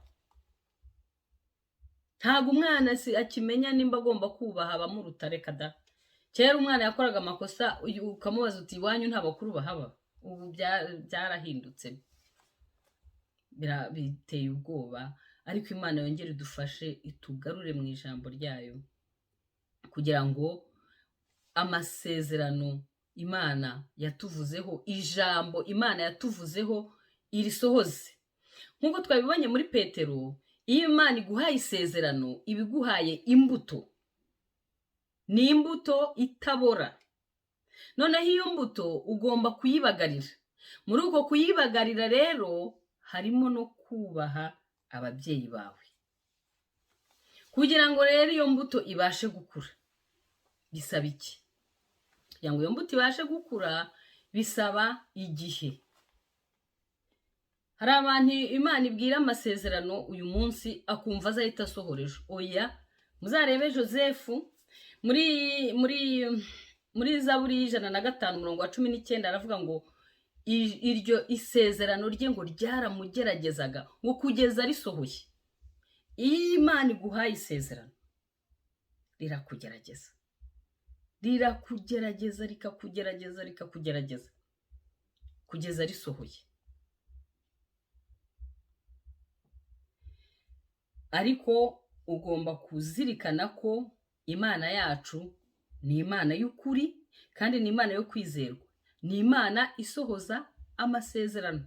Ntabwo umwana akimenya nimba agomba kubaha abamuruta, reka da. Kera umwana yakoraga amakosa ukamubaza uti iwanyu nta bakuru bahaba. Ubu byarahindutse, biteye ubwoba. Ariko Imana yongere idufashe, itugarure mu ijambo ryayo, kugira ngo amasezerano Imana yatuvuzeho, ijambo Imana yatuvuzeho irisohoze. Nk'uko twabibonye muri Petero, iyo Imana iguhaye isezerano, iba iguhaye imbuto. Ni imbuto itabora. Noneho iyo mbuto ugomba kuyibagarira. Muri uko kuyibagarira rero harimo no kubaha ababyeyi bawe. Kugira ngo rero iyo mbuto ibashe gukura bisaba iki? Kugira ngo iyo mbuto ibashe gukura bisaba igihe. Hari abantu Imana ibwira amasezerano uyu munsi akumva azahita asohora ejo. Oya, muzarebe Joseph muri Zaburi 105 umurongo wa 19, aravuga ngo iryo isezerano rye ngo ryaramugeragezaga ngo kugeza risohoye. Iyo Imana iguhaye isezerano rirakugerageza, rirakugerageza, rikakugerageza, rikakugerageza kugeza risohoye. Ariko Ugomba kuzirikana ko Imana yacu ni Imana y'ukuri kandi ni Imana yo kwizerwa, ni Imana isohoza amasezerano.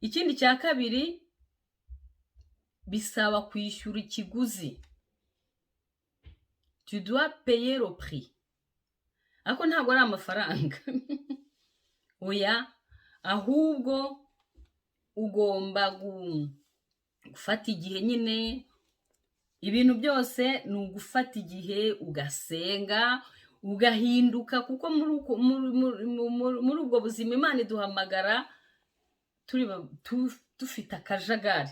Ikindi cya kabiri, bisaba kwishyura ikiguzi, tu dois payer le prix. Ariko ntabwo ari amafaranga, oya, ahubwo ugomba gufata igihe nyine. Ibintu byose ni ugufata igihe, ugasenga, ugahinduka, kuko muri ubwo buzima Imana iduhamagara dufite akajagari.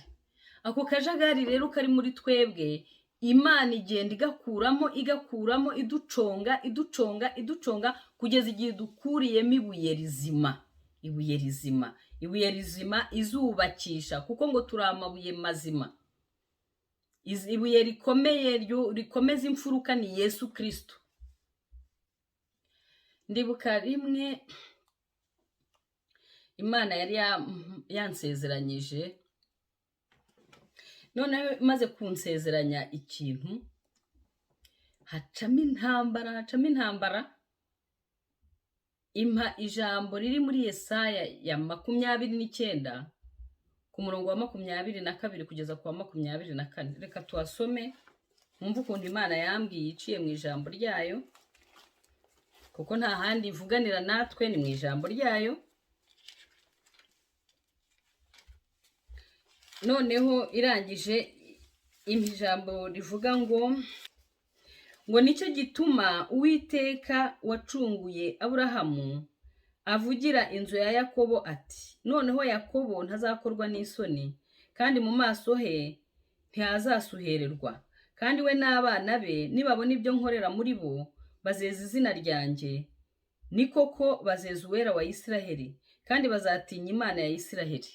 Ako kajagari rero kari muri twebwe, Imana igenda igakuramo, igakuramo, iduconga, iduconga, iduconga, kugeza igihe dukuriyemo ibuye rizima, ibuye rizima, ibuye rizima izubakisha, kuko ngo turi amabuye mazima. Ibuye rikomeye rikomeza imfuruka ni Yesu Kirisito. Ndibuka rimwe Imana yari yansezeranyije, noneho imaze kunsezeranya ikintu, hacamo intambara, hacamo intambara. Impa ijambo riri muri Yesaya ya 29, ku murongo wa 22 kugeza ku wa 24. Reka tuhasome, mwumve ukuntu Imana yambwiye iciye mu ijambo ryayo, kuko nta handi ivuganira natwe, ni mu ijambo ryayo. Noneho irangije impa ijambo rivuga ngo nicyo gituma Uwiteka wacunguye Aburahamu avugira inzu ya Yakobo ati: noneho Yakobo ntazakorwa n'isoni, kandi mu maso he ntihazasuhererwa, kandi we n'abana be nibabona ibyo nkorera muri bo bazeza izina ryanjye, ni koko bazeza Uwera wa Isiraheli, kandi bazatinya Imana ya Isiraheli.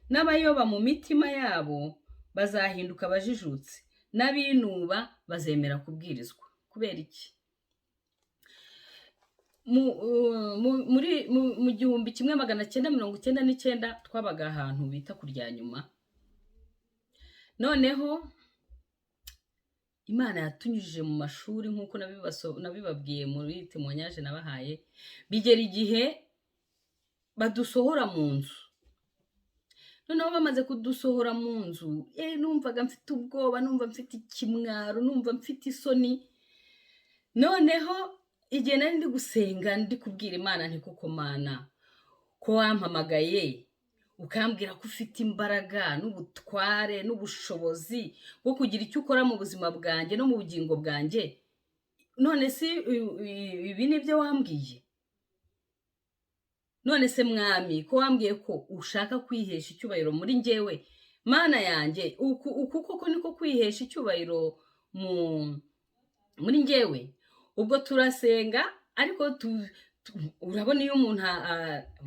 N'abayoba mu mitima yabo bazahinduka abajijutse, n'abinuba bazemera kubwirizwa. Kubera iki? Mu 1999 twabaga ahantu bita kurya nyuma. Noneho Imana yatunyujije mu mashuri nk'uko nabibabwiye muri témoignage nabahaye, bigera igihe badusohora mu nzu. Noneho bamaze kudusohora mu nzu, numvaga mfite ubwoba, numva mfite ikimwaro, numva mfite isoni. Noneho igihe nari ndi gusenga, ndi kubwira Imana nti: koko Mana, ko wampamagaye ukambwira ko ufite imbaraga n'ubutware n'ubushobozi bwo kugira icyo ukora mu buzima bwanjye no mu bugingo bwanjye, none si ibi ni byo wambwiye? None se Mwami, ko wambwiye ko ushaka kwihesha icyubahiro muri njyewe, Mana yanjye, uku koko niko kwihesha icyubahiro muri njyewe? Ubwo turasenga, ariko urabona iyo umuntu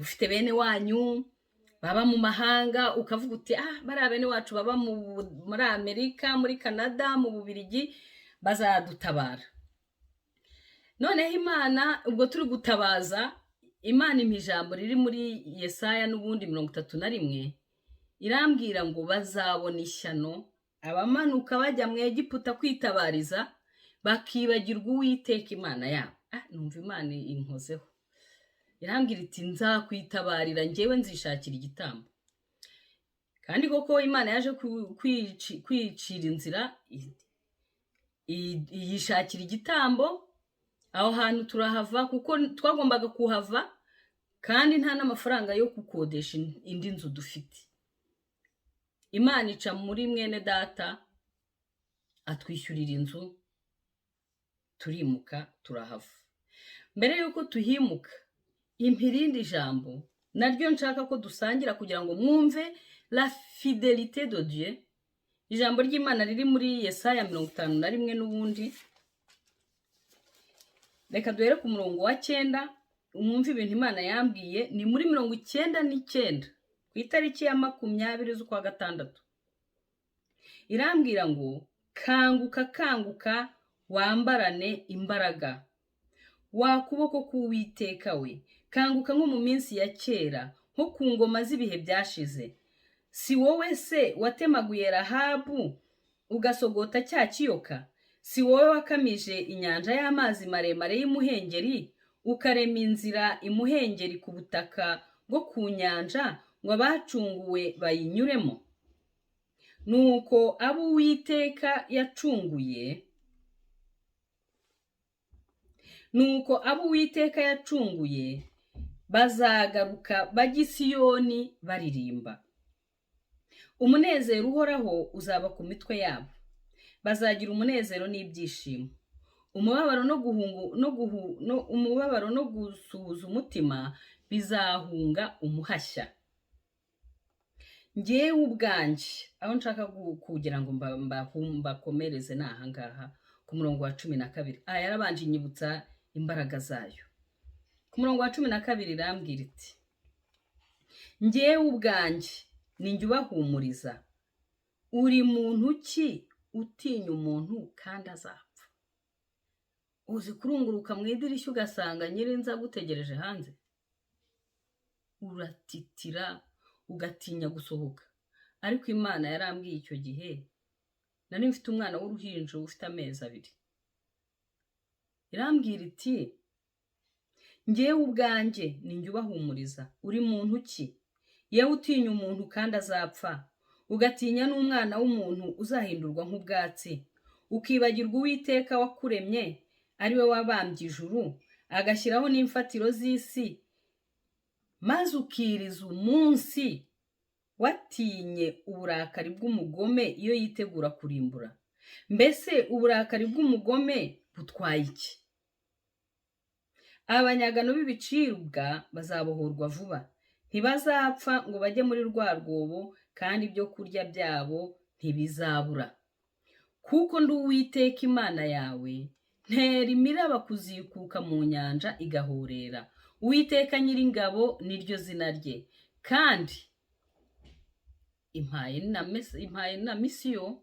ufite bene wanyu baba mu mahanga, ukavuga uti: ah, bariya bene wacu baba muri Amerika, muri Canada, mu Bubirigi, bazadutabara. Noneho Imana, ubwo turi gutabaza, Imana impa ijambo riri muri Yesaya n'ubundi 31, irambwira ngo bazabona ishyano abamanuka bajya mu Egiputa kwitabariza, bakibagirwa Uwiteka Imana yabo. Numva Imana inkozeho, irambwira iti: nzakwitabarira njyewe, nzishakira igitambo. Kandi koko Imana yaje kwicira inzira, yishakira igitambo. Aho hantu turahava, kuko twagombaga kuhava, kandi nta n'amafaranga yo gukodesha indi nzu dufite. Imana ica muri mwene data, atwishyurira inzu, turimuka, turahava. Mbere y'uko tuhimuka, impa irindi jambo naryo nshaka ko dusangira kugira ngo mwumve la fidélité de Dieu. Ijambo ry'Imana riri muri Yesaya 51 n'ubundi. Reka duhere ku murongo wa 9, mwumve ibintu Imana yambwiye. Ni muri 99, ku itariki ya 20 z'ukwa gatandatu. Irambwira ngo: kanguka, kanguka, wambarane imbaraga, wa kuboko k'Uwiteka we, kanguka nko mu minsi ya kera, nko ku ngoma z'ibihe byashize. Si wowe se watemaguye Rahabu ugasogota cya kiyoka? Si wowe wakamije inyanja y'amazi maremare y'imuhengeri, ukarema inzira imuhengeri ku butaka bwo ku nyanja ngo abacunguwe bayinyuremo? Nuko abo Uwiteka yacunguye, nuko abo Uwiteka yacunguye bazagaruka bajya i Siyoni baririmba. Umunezero uhoraho uzaba ku mitwe yabo, bazagira umunezero n'ibyishimo. Umubabaro no guhungu no guhu no umubabaro no gusuhuza umutima bizahunga umuhashya. Njyewe ubwanjye aho nshaka kugira ngo mbakomereze ni ahangaha ku murongo wa 12. Aha yarabanje inyibutsa imbaraga zayo. Ku murongo wa 12 irambwira iti: njyewe ubwanjye ninjye ubahumuriza, uri muntu ki utinya umuntu kandi azapfa? Uzi kurunguruka mu idirishya ugasanga nyirinzu agutegereje hanze, uratitira ugatinya gusohoka. Ariko Imana yarambwiye icyo gihe, nari mfite umwana w'uruhinja ufite amezi 2, irambwira iti: njyewe ubwanjye ninjye ubahumuriza, uri muntu ki yewe utinya umuntu kandi azapfa, ugatinya n'umwana w'umuntu uzahindurwa nk'ubwatsi, ukibagirwa Uwiteka wakuremye, ari we wabambye ijuru, agashyiraho n'imfatiro z'isi, maze ukiriza umunsi watinye uburakari bw'umugome iyo yitegura kurimbura. Mbese uburakari bw'umugome butwaye iki? Abanyagano b'ibicibwa bazabohorwa vuba, ntibazapfa ngo bajye muri rwa rwobo, kandi ibyo kurya byabo ntibizabura. Kuko ndi Uwiteka Imana yawe, ntera imiraba kuzikuka mu nyanja igahorera. Uwiteka Nyiringabo niryo zina rye. Kandi impaye na misiyo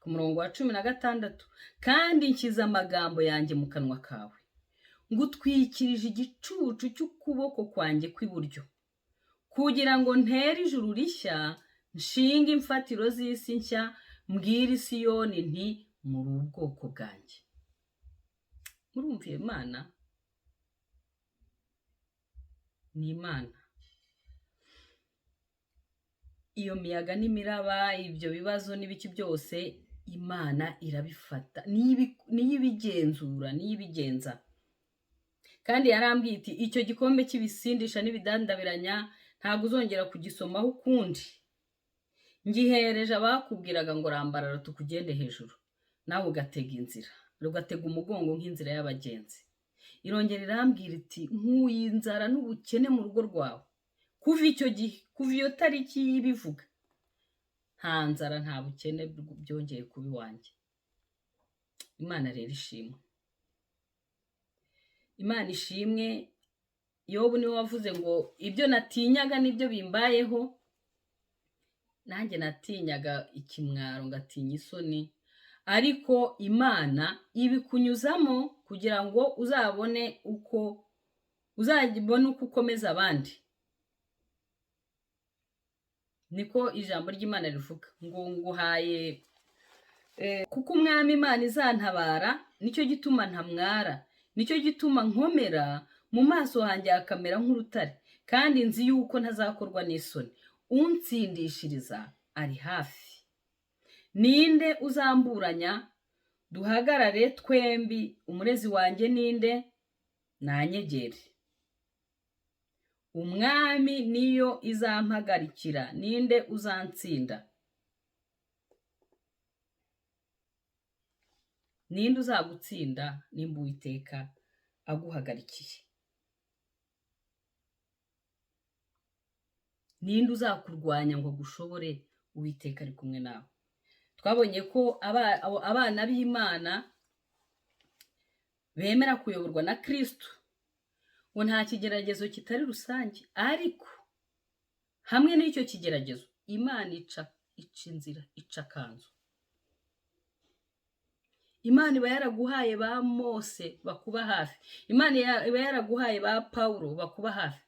ku murongo wa 16: kandi nshyize amagambo yanjye mu kanwa kawe, ngutwikirije igicucu cy'ukuboko kwanjye kw'iburyo, kugira ngo ntere ijuru rishya, nshinge imfatiro z'isi nshya, mbwire Siyoni nti muri ubwoko bwanjye. Murumva Imana ni Imana. Iyo miyaga n'imiraba, ibyo bibazo n'ibiki byose, Imana irabifata, niyo ibigenzura, niyo ibigenza. Kandi yarambwiye iti: icyo gikombe cy'ibisindisha n'ibidandabiranya ntabwo uzongera kugisomaho ukundi. Ngihereje abakubwiraga ngo rambarara tukugende hejuru, nawe ugatega inzira, ugatega umugongo nk'inzira y'abagenzi. Irongera irambwira iti: nkuye inzara n'ubukene mu rugo rwawe. Kuva icyo gihe, kuva iyo tariki y'ibivuga, nta nzara nta bukene byongeye kuba iwanjye. Imana rero ishimwe, Imana ishimwe. Yobu niwe wavuze ngo ibyo natinyaga nibyo bimbayeho. Nanjye natinyaga ikimwaro, ngatinya isoni, ariko Imana ibikunyuzamo kugira ngo uzabone uko ukomeza abandi. Niko ijambo ry'Imana rivuga ngo nguhaye kuko Umwami Imana izantabara, nicyo gituma ntamwara, nicyo gituma nkomera, mu maso hanjye hakamera nk'urutare, kandi nzi yuko ntazakorwa n'isoni. Untsindishiriza ari hafi. Ninde uzamburanya? Duhagarare twembi. Umurezi wanjye ninde? Nanyegere. Umwami niyo izampagarikira, ninde uzantsinda? Ninde uzagutsinda nimba Uwiteka aguhagarikiye? Ninde uzakurwanya ngo agushobore? Uwiteka ari kumwe nawe. Twabonye ko abana b'Imana bemera kuyoborwa na Kristo, ngo nta kigeragezo kitari rusange, ariko hamwe n'icyo kigeragezo Imana ica inzira, ica akanzu. Imana iba yaraguhaye ba Mose bakuba hafi, Imana iba yaraguhaye ba Pawulo bakuba hafi,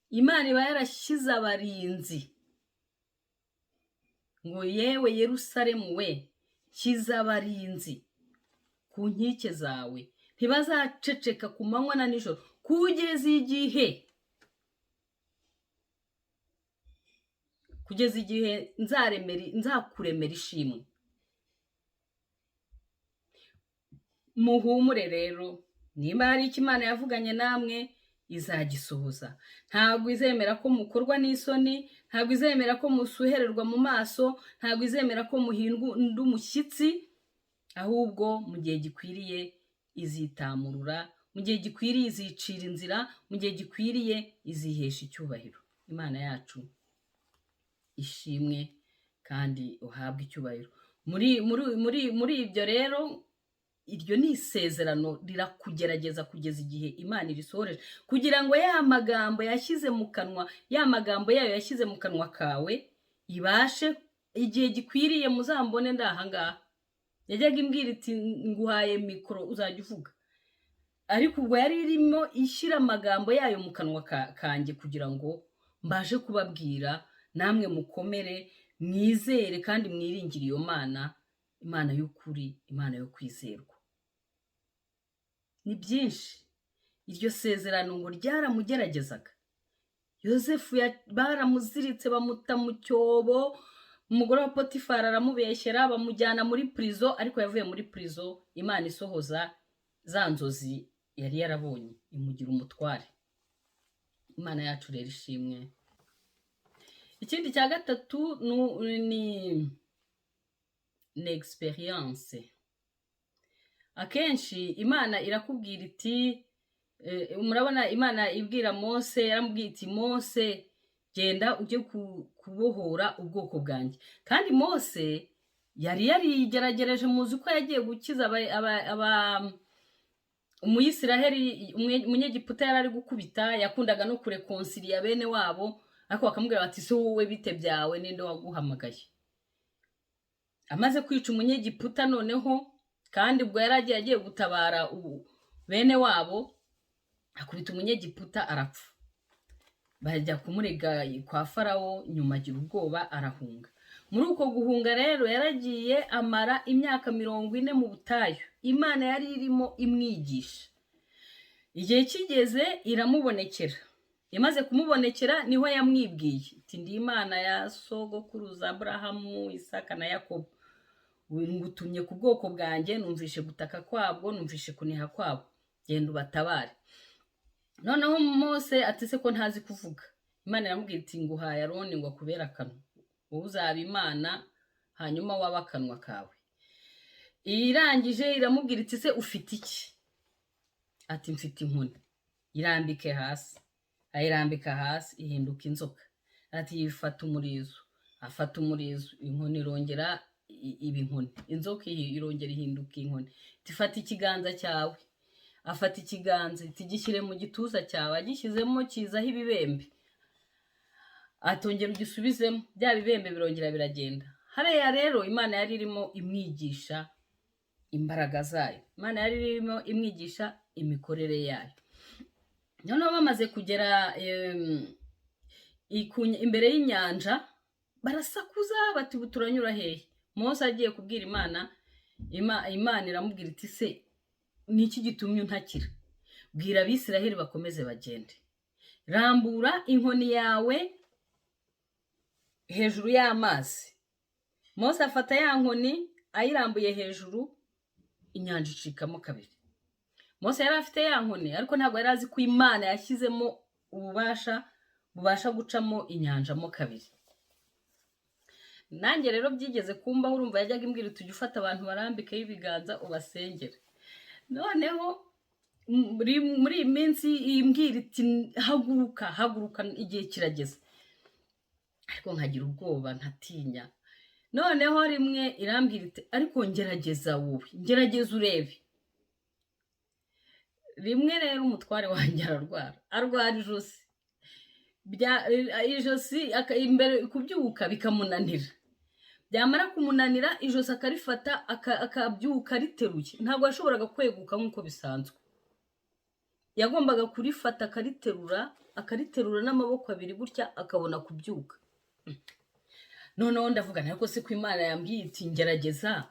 Imana iba yarashyize abarinzi Ngo yewe Yerusalemu we, kiza abarinzi ku nkike zawe, ntibazaceceka ku manywa na nijoro kugeza igihe, kugeza igihe nzakuremera ishimwe. Muhumure rero, nimba hari icyo Imana yavuganye namwe izagisohoza. Ntabwo izemera ko mukorwa n'isoni, ntabwo izemera ko musuhererwa mu maso, ntabwo izemera ko muhinda umushyitsi, ahubwo mu gihe gikwiriye izitamurura, mu gihe gikwiriye izicira inzira, mu gihe gikwiriye izihesha icyubahiro. Imana yacu ishimwe kandi uhabwe icyubahiro. Muri ibyo rero, iryo ni isezerano rirakugerageza kugeza igihe Imana irisohoreje, kugira ngo ya magambo yashyize mu kanwa, ya magambo yayo yashyize mu kanwa kawe, ibashe igihe gikwiriye muzambone ndahangaha. Yajyaga imbwira iti nguhaye mikoro uzajya uvuga, ariko ubwo yari irimo ishyira amagambo yayo mu kanwa kanjye kugira ngo mbashe kubabwira, namwe mukomere, mwizere kandi mwiringire iyo Mana, Imana y'ukuri, Imana yo kwizerwa. Ni byinshi. Iryo sezerano ngo ryaramugeragezaga. Yosefu baramuziritse bamuta mu cyobo, umugore wa Potifari aramubeshyera bamujyana muri prison, ariko yavuye muri prison Imana isohoza za nzozi yari yarabonye, imugira umutware. Imana yacu rero ishimwe. Ikindi cya gatatu ni experience. Akenshi Imana irakubwira iti, murabona Imana ibwira Mose, yaramubwiye iti Mose genda ujye kubohora ubwoko bwanjye. Kandi Mose yari yarigeragereje, muzi ko yagiye gukiza Umuyisiraheli, umunyegiputa yari ari gukubita, yakundaga no kurekonsiliya bene wabo, ariko bakamubwira bati se wowe bite byawe, ninde waguhamagaye? Amaze kwica umunyegiputa noneho, kandi ubwo yari agiye gutabara bene wabo, akubita umunyegiputa arapfa. Bajya kumurega kwa Farawo, nyuma agira ubwoba arahunga. Muri uko guhunga rero yaragiye amara imyaka 40 mu butayu. Imana yari irimo imwigisha. Igihe kigeze iramubonekera. Imaze kumubonekera niho yamwibwiye iti ndi Imana ya sogokuruza Aburahamu, Isaka na Yakobo. Ngutumye ku bwoko bwanjye, numvishe gutaka kwabwo, numvishe kuniha kwabo, genda ubatabare. Noneho Mose ati se ko ntazi kuvuga? Imana iramubwira iti nguhaye Aroni ngo akubere akanwa, wowe uzaba Imana hanyuma wabe akanwa kawe. Irangije iramubwira iti se ufite iki? Ati mfite inkoni. Irambike hasi. Ayirambika hasi ihinduka inzoka. Ati yifata umurizo. Afata umurizo, inkoni irongera iba inkoni, inzoka irongera ihinduka inkoni. Iti fata ikiganza cyawe. Afata ikiganza, iti gishyire mu gituza cyawe. Agishyizemo kizaho ibibembe. Atongera ugisubizemo, bya bibembe birongera biragenda. Hariya rero Imana yari irimo imwigisha imbaraga zayo, Imana yari irimo imwigisha imikorere yayo. Noneho bamaze kugera imbere y'inyanja, barasakuza bati ubu turanyura hehe? Mose agiye kubwira Imana, Imana iramubwira iti se ni iki gitumye untakira? Bwira Abisiraheli bakomeze bagende. Rambura inkoni yawe hejuru y'amazi. Mose afata ya nkoni ayirambuye hejuru, inyanja icikamo kabiri. Mose yari afite ya nkoni, ariko ntabwo yari azi ko Imana yashyizemo ububasha bubasha gucamo inyanja mo kabiri. Nanjye rero byigeze kumbaho, urumva yajyaga imbwira iti ujye ufata abantu barambikeho ibiganza ubasengere. Noneho muri iyi minsi imbwira iti haguruka, haguruka, igihe kirageze. Ariko nkagira ubwoba nkatinya. Noneho rimwe irambwira iti ariko ngerageza wowe, ngerageza urebe. Rimwe rero umutware wanjye ararwara, arwara ijosi. Ijosi imbere kubyuka bikamunanira. Byamara kumunanira ijosi akarifata akabyuka ariteruye. Ntabwo yashoboraga kweguka nk'uko bisanzwe. Yagombaga kurifata akariterura, akariterura n'amaboko abiri gutya akabona kubyuka. Noneho ndavuga, ariko se ko Imana yambwiye iti ngerageza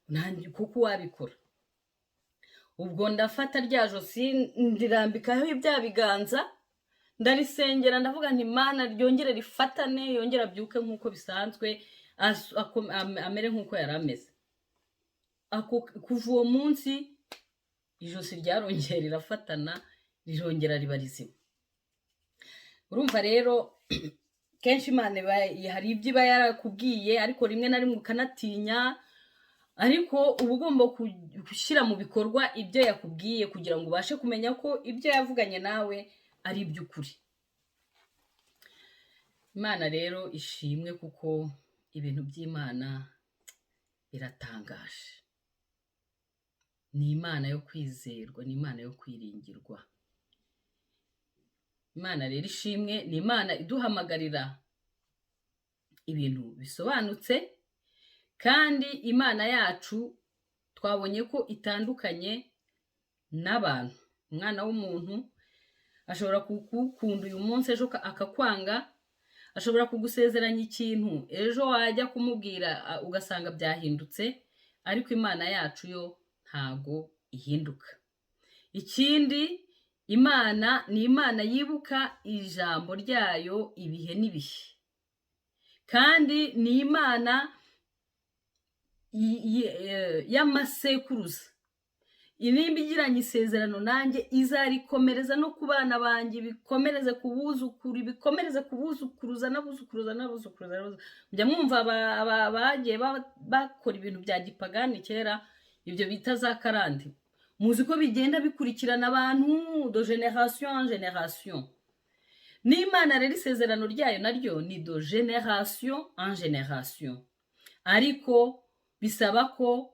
nanjye kuko wabikora? Ubwo ndafata rya josi, ndirambikaho bya biganza, ndarisengera, ndavuga nti: "Mana, ryongere rifatane, yongere abyuke nk'uko bisanzwe, amere nk'uko yari ameze." Kuva uwo munsi ijosi ryarongeye rirafatana, rirongera riba rizima. Urumva rero, kenshi Imana hari ibyo iba yarakubwiye, ariko rimwe na rimwe ukanatinya, ariko uba ugomba gushyira mu bikorwa ibyo yakubwiye kugira ngo ubashe kumenya ko ibyo yavuganye nawe ari iby'ukuri. Imana rero ishimwe, kuko ibintu by'Imana biratangaje. Ni Imana yo kwizerwa, ni Imana yo kwiringirwa. Imana rero ishimwe, ni Imana iduhamagarira ibintu bisobanutse. Kandi Imana yacu twabonye ko itandukanye n'abantu. Umwana w'umuntu ashobora kugukunda uyu munsi, ejo akakwanga. Ashobora kugusezeranya ikintu, ejo wajya kumubwira ugasanga byahindutse. Ariko Imana yacu yo ntago ihinduka. Ikindi, Imana ni Imana yibuka ijambo ryayo ibihe n'ibihe, kandi ni Imana y'amasekuruza. Nimba igiranye isezerano nanjye, izarikomereza no ku bana banjye, ibikomereze ku buzukuru, ibikomereze ku buzukuruza n'abuzukuruza n'abuzukuruza. Mujya mwumva bagiye bakora ibintu bya gipagani kera, ibyo bita za karande. Muzi ko bigenda bikurikirana abantu de génération en génération. N'Imana rero, isezerano ryayo naryo ni de génération en génération. Ariko bisaba ko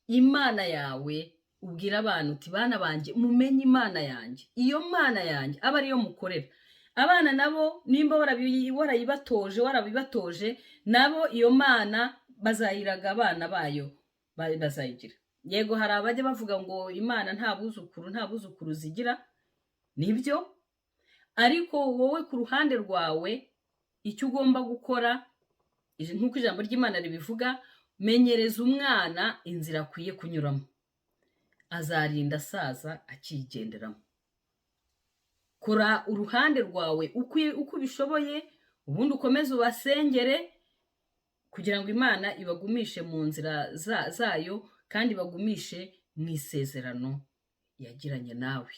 Imana yawe ubwira abantu uti: "Bana banjye, mumenye Imana yanjye, iyo Mana yanjye aba ariyo mukorera." Abana nabo, nimba warayibatoje, warabibatoje, nabo iyo Mana bazayiraga abana bayo, bazayigira. Yego, hari abajya bavuga ngo Imana nta buzukuru, nta buzukuru zigira. Nibyo, ariko wowe ku ruhande rwawe icyo ugomba gukora, nk'uko ijambo ry'Imana ribivuga: "Menyereza umwana inzira akwiye kunyuramo, azarinda asaza akiyigenderamo." Kora uruhande rwawe uko ubishoboye, ubundi ukomeze ubasengere kugira ngo Imana ibagumishe mu nzira zayo kandi ibagumishe mu isezerano yagiranye nawe.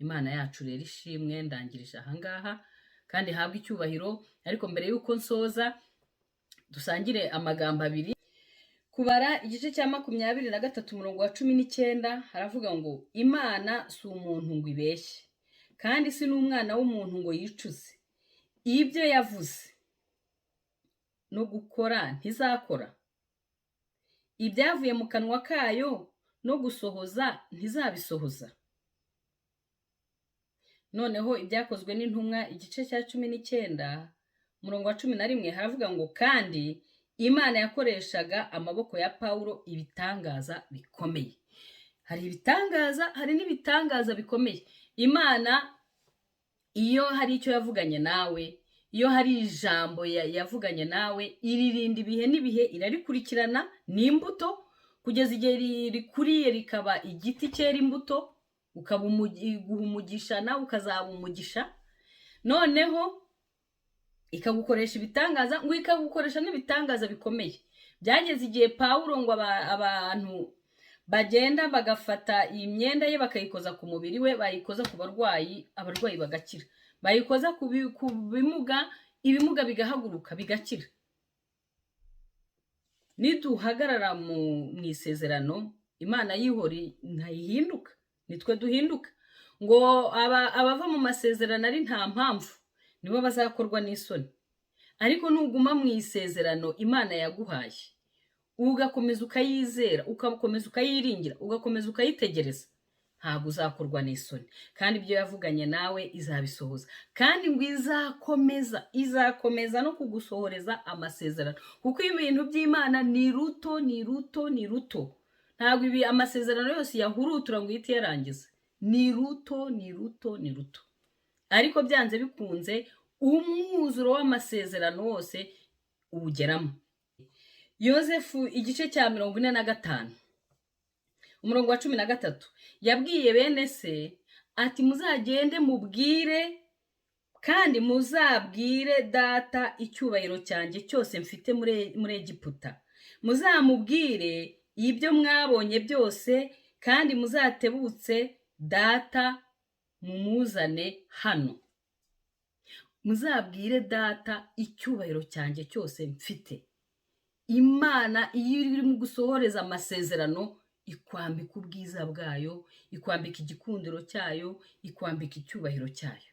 Imana yacu rero ishimwe. Ndangirije ahangaha kandi ihabwe icyubahiro. Ariko mbere y'uko nsoza, dusangire amagambo abiri. Kubara igice cya 23, umurongo wa 19, haravuga ngo: "Imana si umuntu ngo ibeshye, kandi si n'umwana w'umuntu ngo yicuze. Ibyo yavuze no gukora ntizakora? Ibyavuye mu kanwa kayo no gusohoza ntizabisohoza?" Noneho Ibyakozwe n'Intumwa igice cya 19, umurongo wa 11, haravuga ngo: "Kandi Imana yakoreshaga amaboko ya Pawulo ibitangaza bikomeye." Hari ibitangaza, hari n'ibitangaza bikomeye. Imana iyo hari icyo yavuganye nawe, iyo hari ijambo yavuganye nawe, iririnda ibihe n'ibihe, irarikurikirana. Ni imbuto kugeza igihe rikuriye rikaba igiti cyera imbuto, ukaba iguha umugisha, nawe ukazaba umugisha. Noneho ikagukoresha ibitangaza, ngo ikagukoresha n'ibitangaza bikomeye. Byageze igihe Pawulo ngo abantu bagenda bagafata iyi myenda ye bakayikoza ku mubiri we, bayikoza ku barwayi, abarwayi bagakira, bayikoza ku bimuga, ibimuga bigahaguruka bigakira. Niduhagarara mu isezerano, Imana yihori ntayihinduka, nitwe duhinduka. Ngo abava mu masezerano ari nta mpamvu nibo bazakorwa n'isoni. Ariko nuguma mu isezerano Imana yaguhaye, ugakomeza ukayizera, ugakomeza ukayiringira, ugakomeza ukayitegereza, ntabwo uzakorwa n'isoni. Kandi ibyo yavuganye nawe izabisohoza, kandi ngo izakomeza no kugusohoreza amasezerano, kuko ibintu by'Imana ni ruto, ni ruto, ni ruto. Ntabwo ibi amasezerano yose yahurutura ngo ihite iyarangiza. Ni ruto, ni ruto, ni ruto. Ariko byanze bikunze umwuzuro w'amasezerano wose uwugeramo. Yozefu igice cya 45, umurongo wa 13, yabwiye bene se ati: "Muzagende mubwire kandi muzabwire data icyubahiro cyanjye cyose mfite muri Egiputa. Muzamubwire ibyo mwabonye byose, kandi muzatebutse data mumuzane hano." Muzabwire data icyubahiro cyanjye cyose mfite. Imana iyo irimo gusohoreza amasezerano, ikwambika ubwiza bwayo, ikwambika igikundiro cyayo, ikwambika icyubahiro cyayo.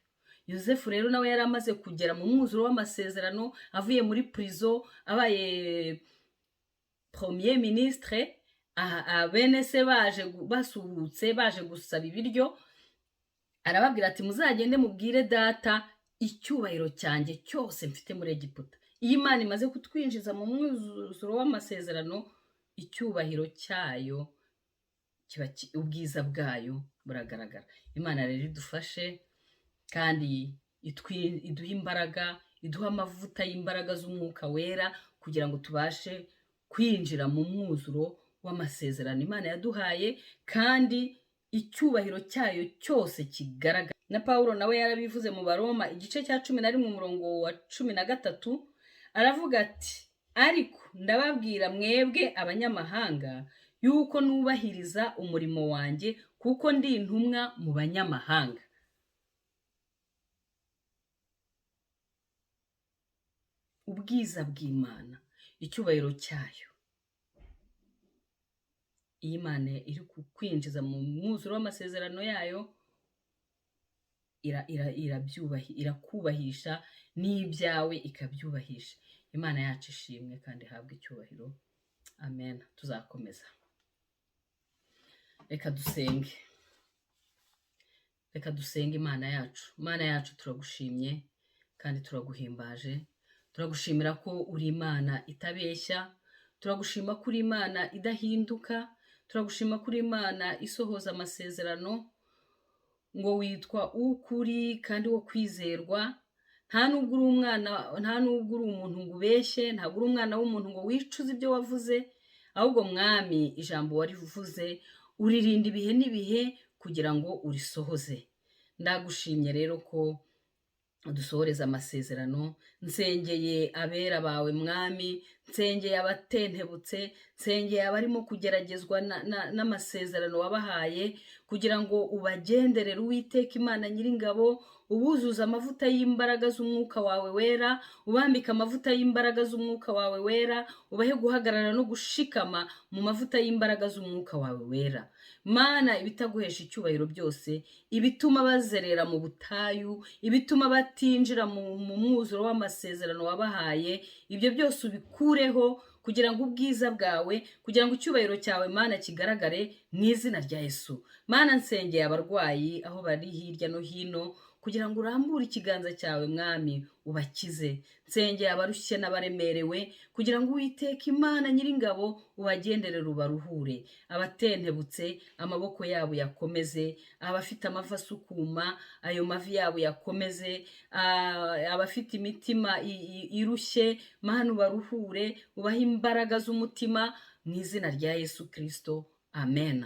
Yosefu rero nawe yari amaze kugera mu mwuzuro w'amasezerano, avuye muri prison, abaye premier ministre. Bene se baje basuhutse, baje gusaba ibiryo, arababwira ati: "Muzagende mubwire data icyubahiro cyanjye cyose mfite muri Egiputa." Iyo Imana imaze kutwinjiza mu mwuzuro w'amasezerano, icyubahiro cyayo kiba ubwiza bwayo buragaragara. Imana rero idufashe kandi iduhe imbaraga, iduhe amavuta y'imbaraga z'Umwuka Wera, kugira ngo tubashe kwinjira mu mwuzuro w'amasezerano Imana yaduhaye, kandi icyubahiro cyayo cyose kigaragara. Na Pawulo nawe yarabivuze mu Baroma igice cya 11, umurongo wa 13, aravuga ati: "Ariko ndababwira mwebwe abanyamahanga yuko nubahiriza umurimo wanjye, kuko ndi intumwa mu banyamahanga." Ubwiza bw'Imana, icyubahiro cyayo, iyo Imana iri kukwinjiza mu mwuzuro w'amasezerano yayo, irakubahisha n'ibyawe ikabyubahisha. Imana yacu ishimwe kandi ihabwe icyubahiro. Amen. Tuzakomeza. Reka dusenge. Reka dusenge Imana yacu. Imana yacu, turagushimye kandi turaguhimbaje. Turagushimira ko uri Imana itabeshya, turagushima ko uri Imana idahinduka, turagushima ko uri Imana isohoza amasezerano, ngo witwa ukuri kandi wo kwizerwa. Nta nubwo uri umwana, nta nubwo uri umuntu ngo ubeshye, ntabwo uri umwana w'umuntu ngo wicuze ibyo wavuze, ahubwo Mwami, ijambo warivuze uririnda ibihe n'ibihe kugira ngo urisohoze. Ndagushimye rero ko udusohoreza amasezerano. Nsengeye abera bawe Mwami, nsengeye abatentebutse, nsengeye abarimo kugeragezwa n'amasezerano wabahaye, kugira ngo ubagenderere, Uwiteka Imana Nyiringabo, ubuzuza amavuta y'imbaraga z'Umwuka wawe Wera, ubambike amavuta y'imbaraga z'Umwuka wawe Wera, ubahe guhagarara no gushikama mu mavuta y'imbaraga z'Umwuka wawe Wera. Mana, ibitaguhesha icyubahiro byose, ibituma bazerera mu butayu, ibituma batinjira mu mwuzuro w'amasezerano wabahaye, ibyo byose ubikureho, kugira ngo ubwiza bwawe, kugira ngo icyubahiro cyawe, Mana, kigaragare mu izina rya Yesu. Mana, nsengeye abarwayi aho bari hirya no hino, kugira ngo urambure ikiganza cyawe, Mwami, ubakize. Nsengeye abarushye n'abaremerewe, kugira ngo Uwiteka Imana Nyiringabo ubagenderere, ubaruhure. Abatentebutse, amaboko yabo yakomeze. Abafite amavi asukuma, ayo mavi yabo yakomeze. Abafite imitima irushye, Mana, ubaruhure, ubahe imbaraga z'umutima mu izina rya Yesu Kirisito. Amen.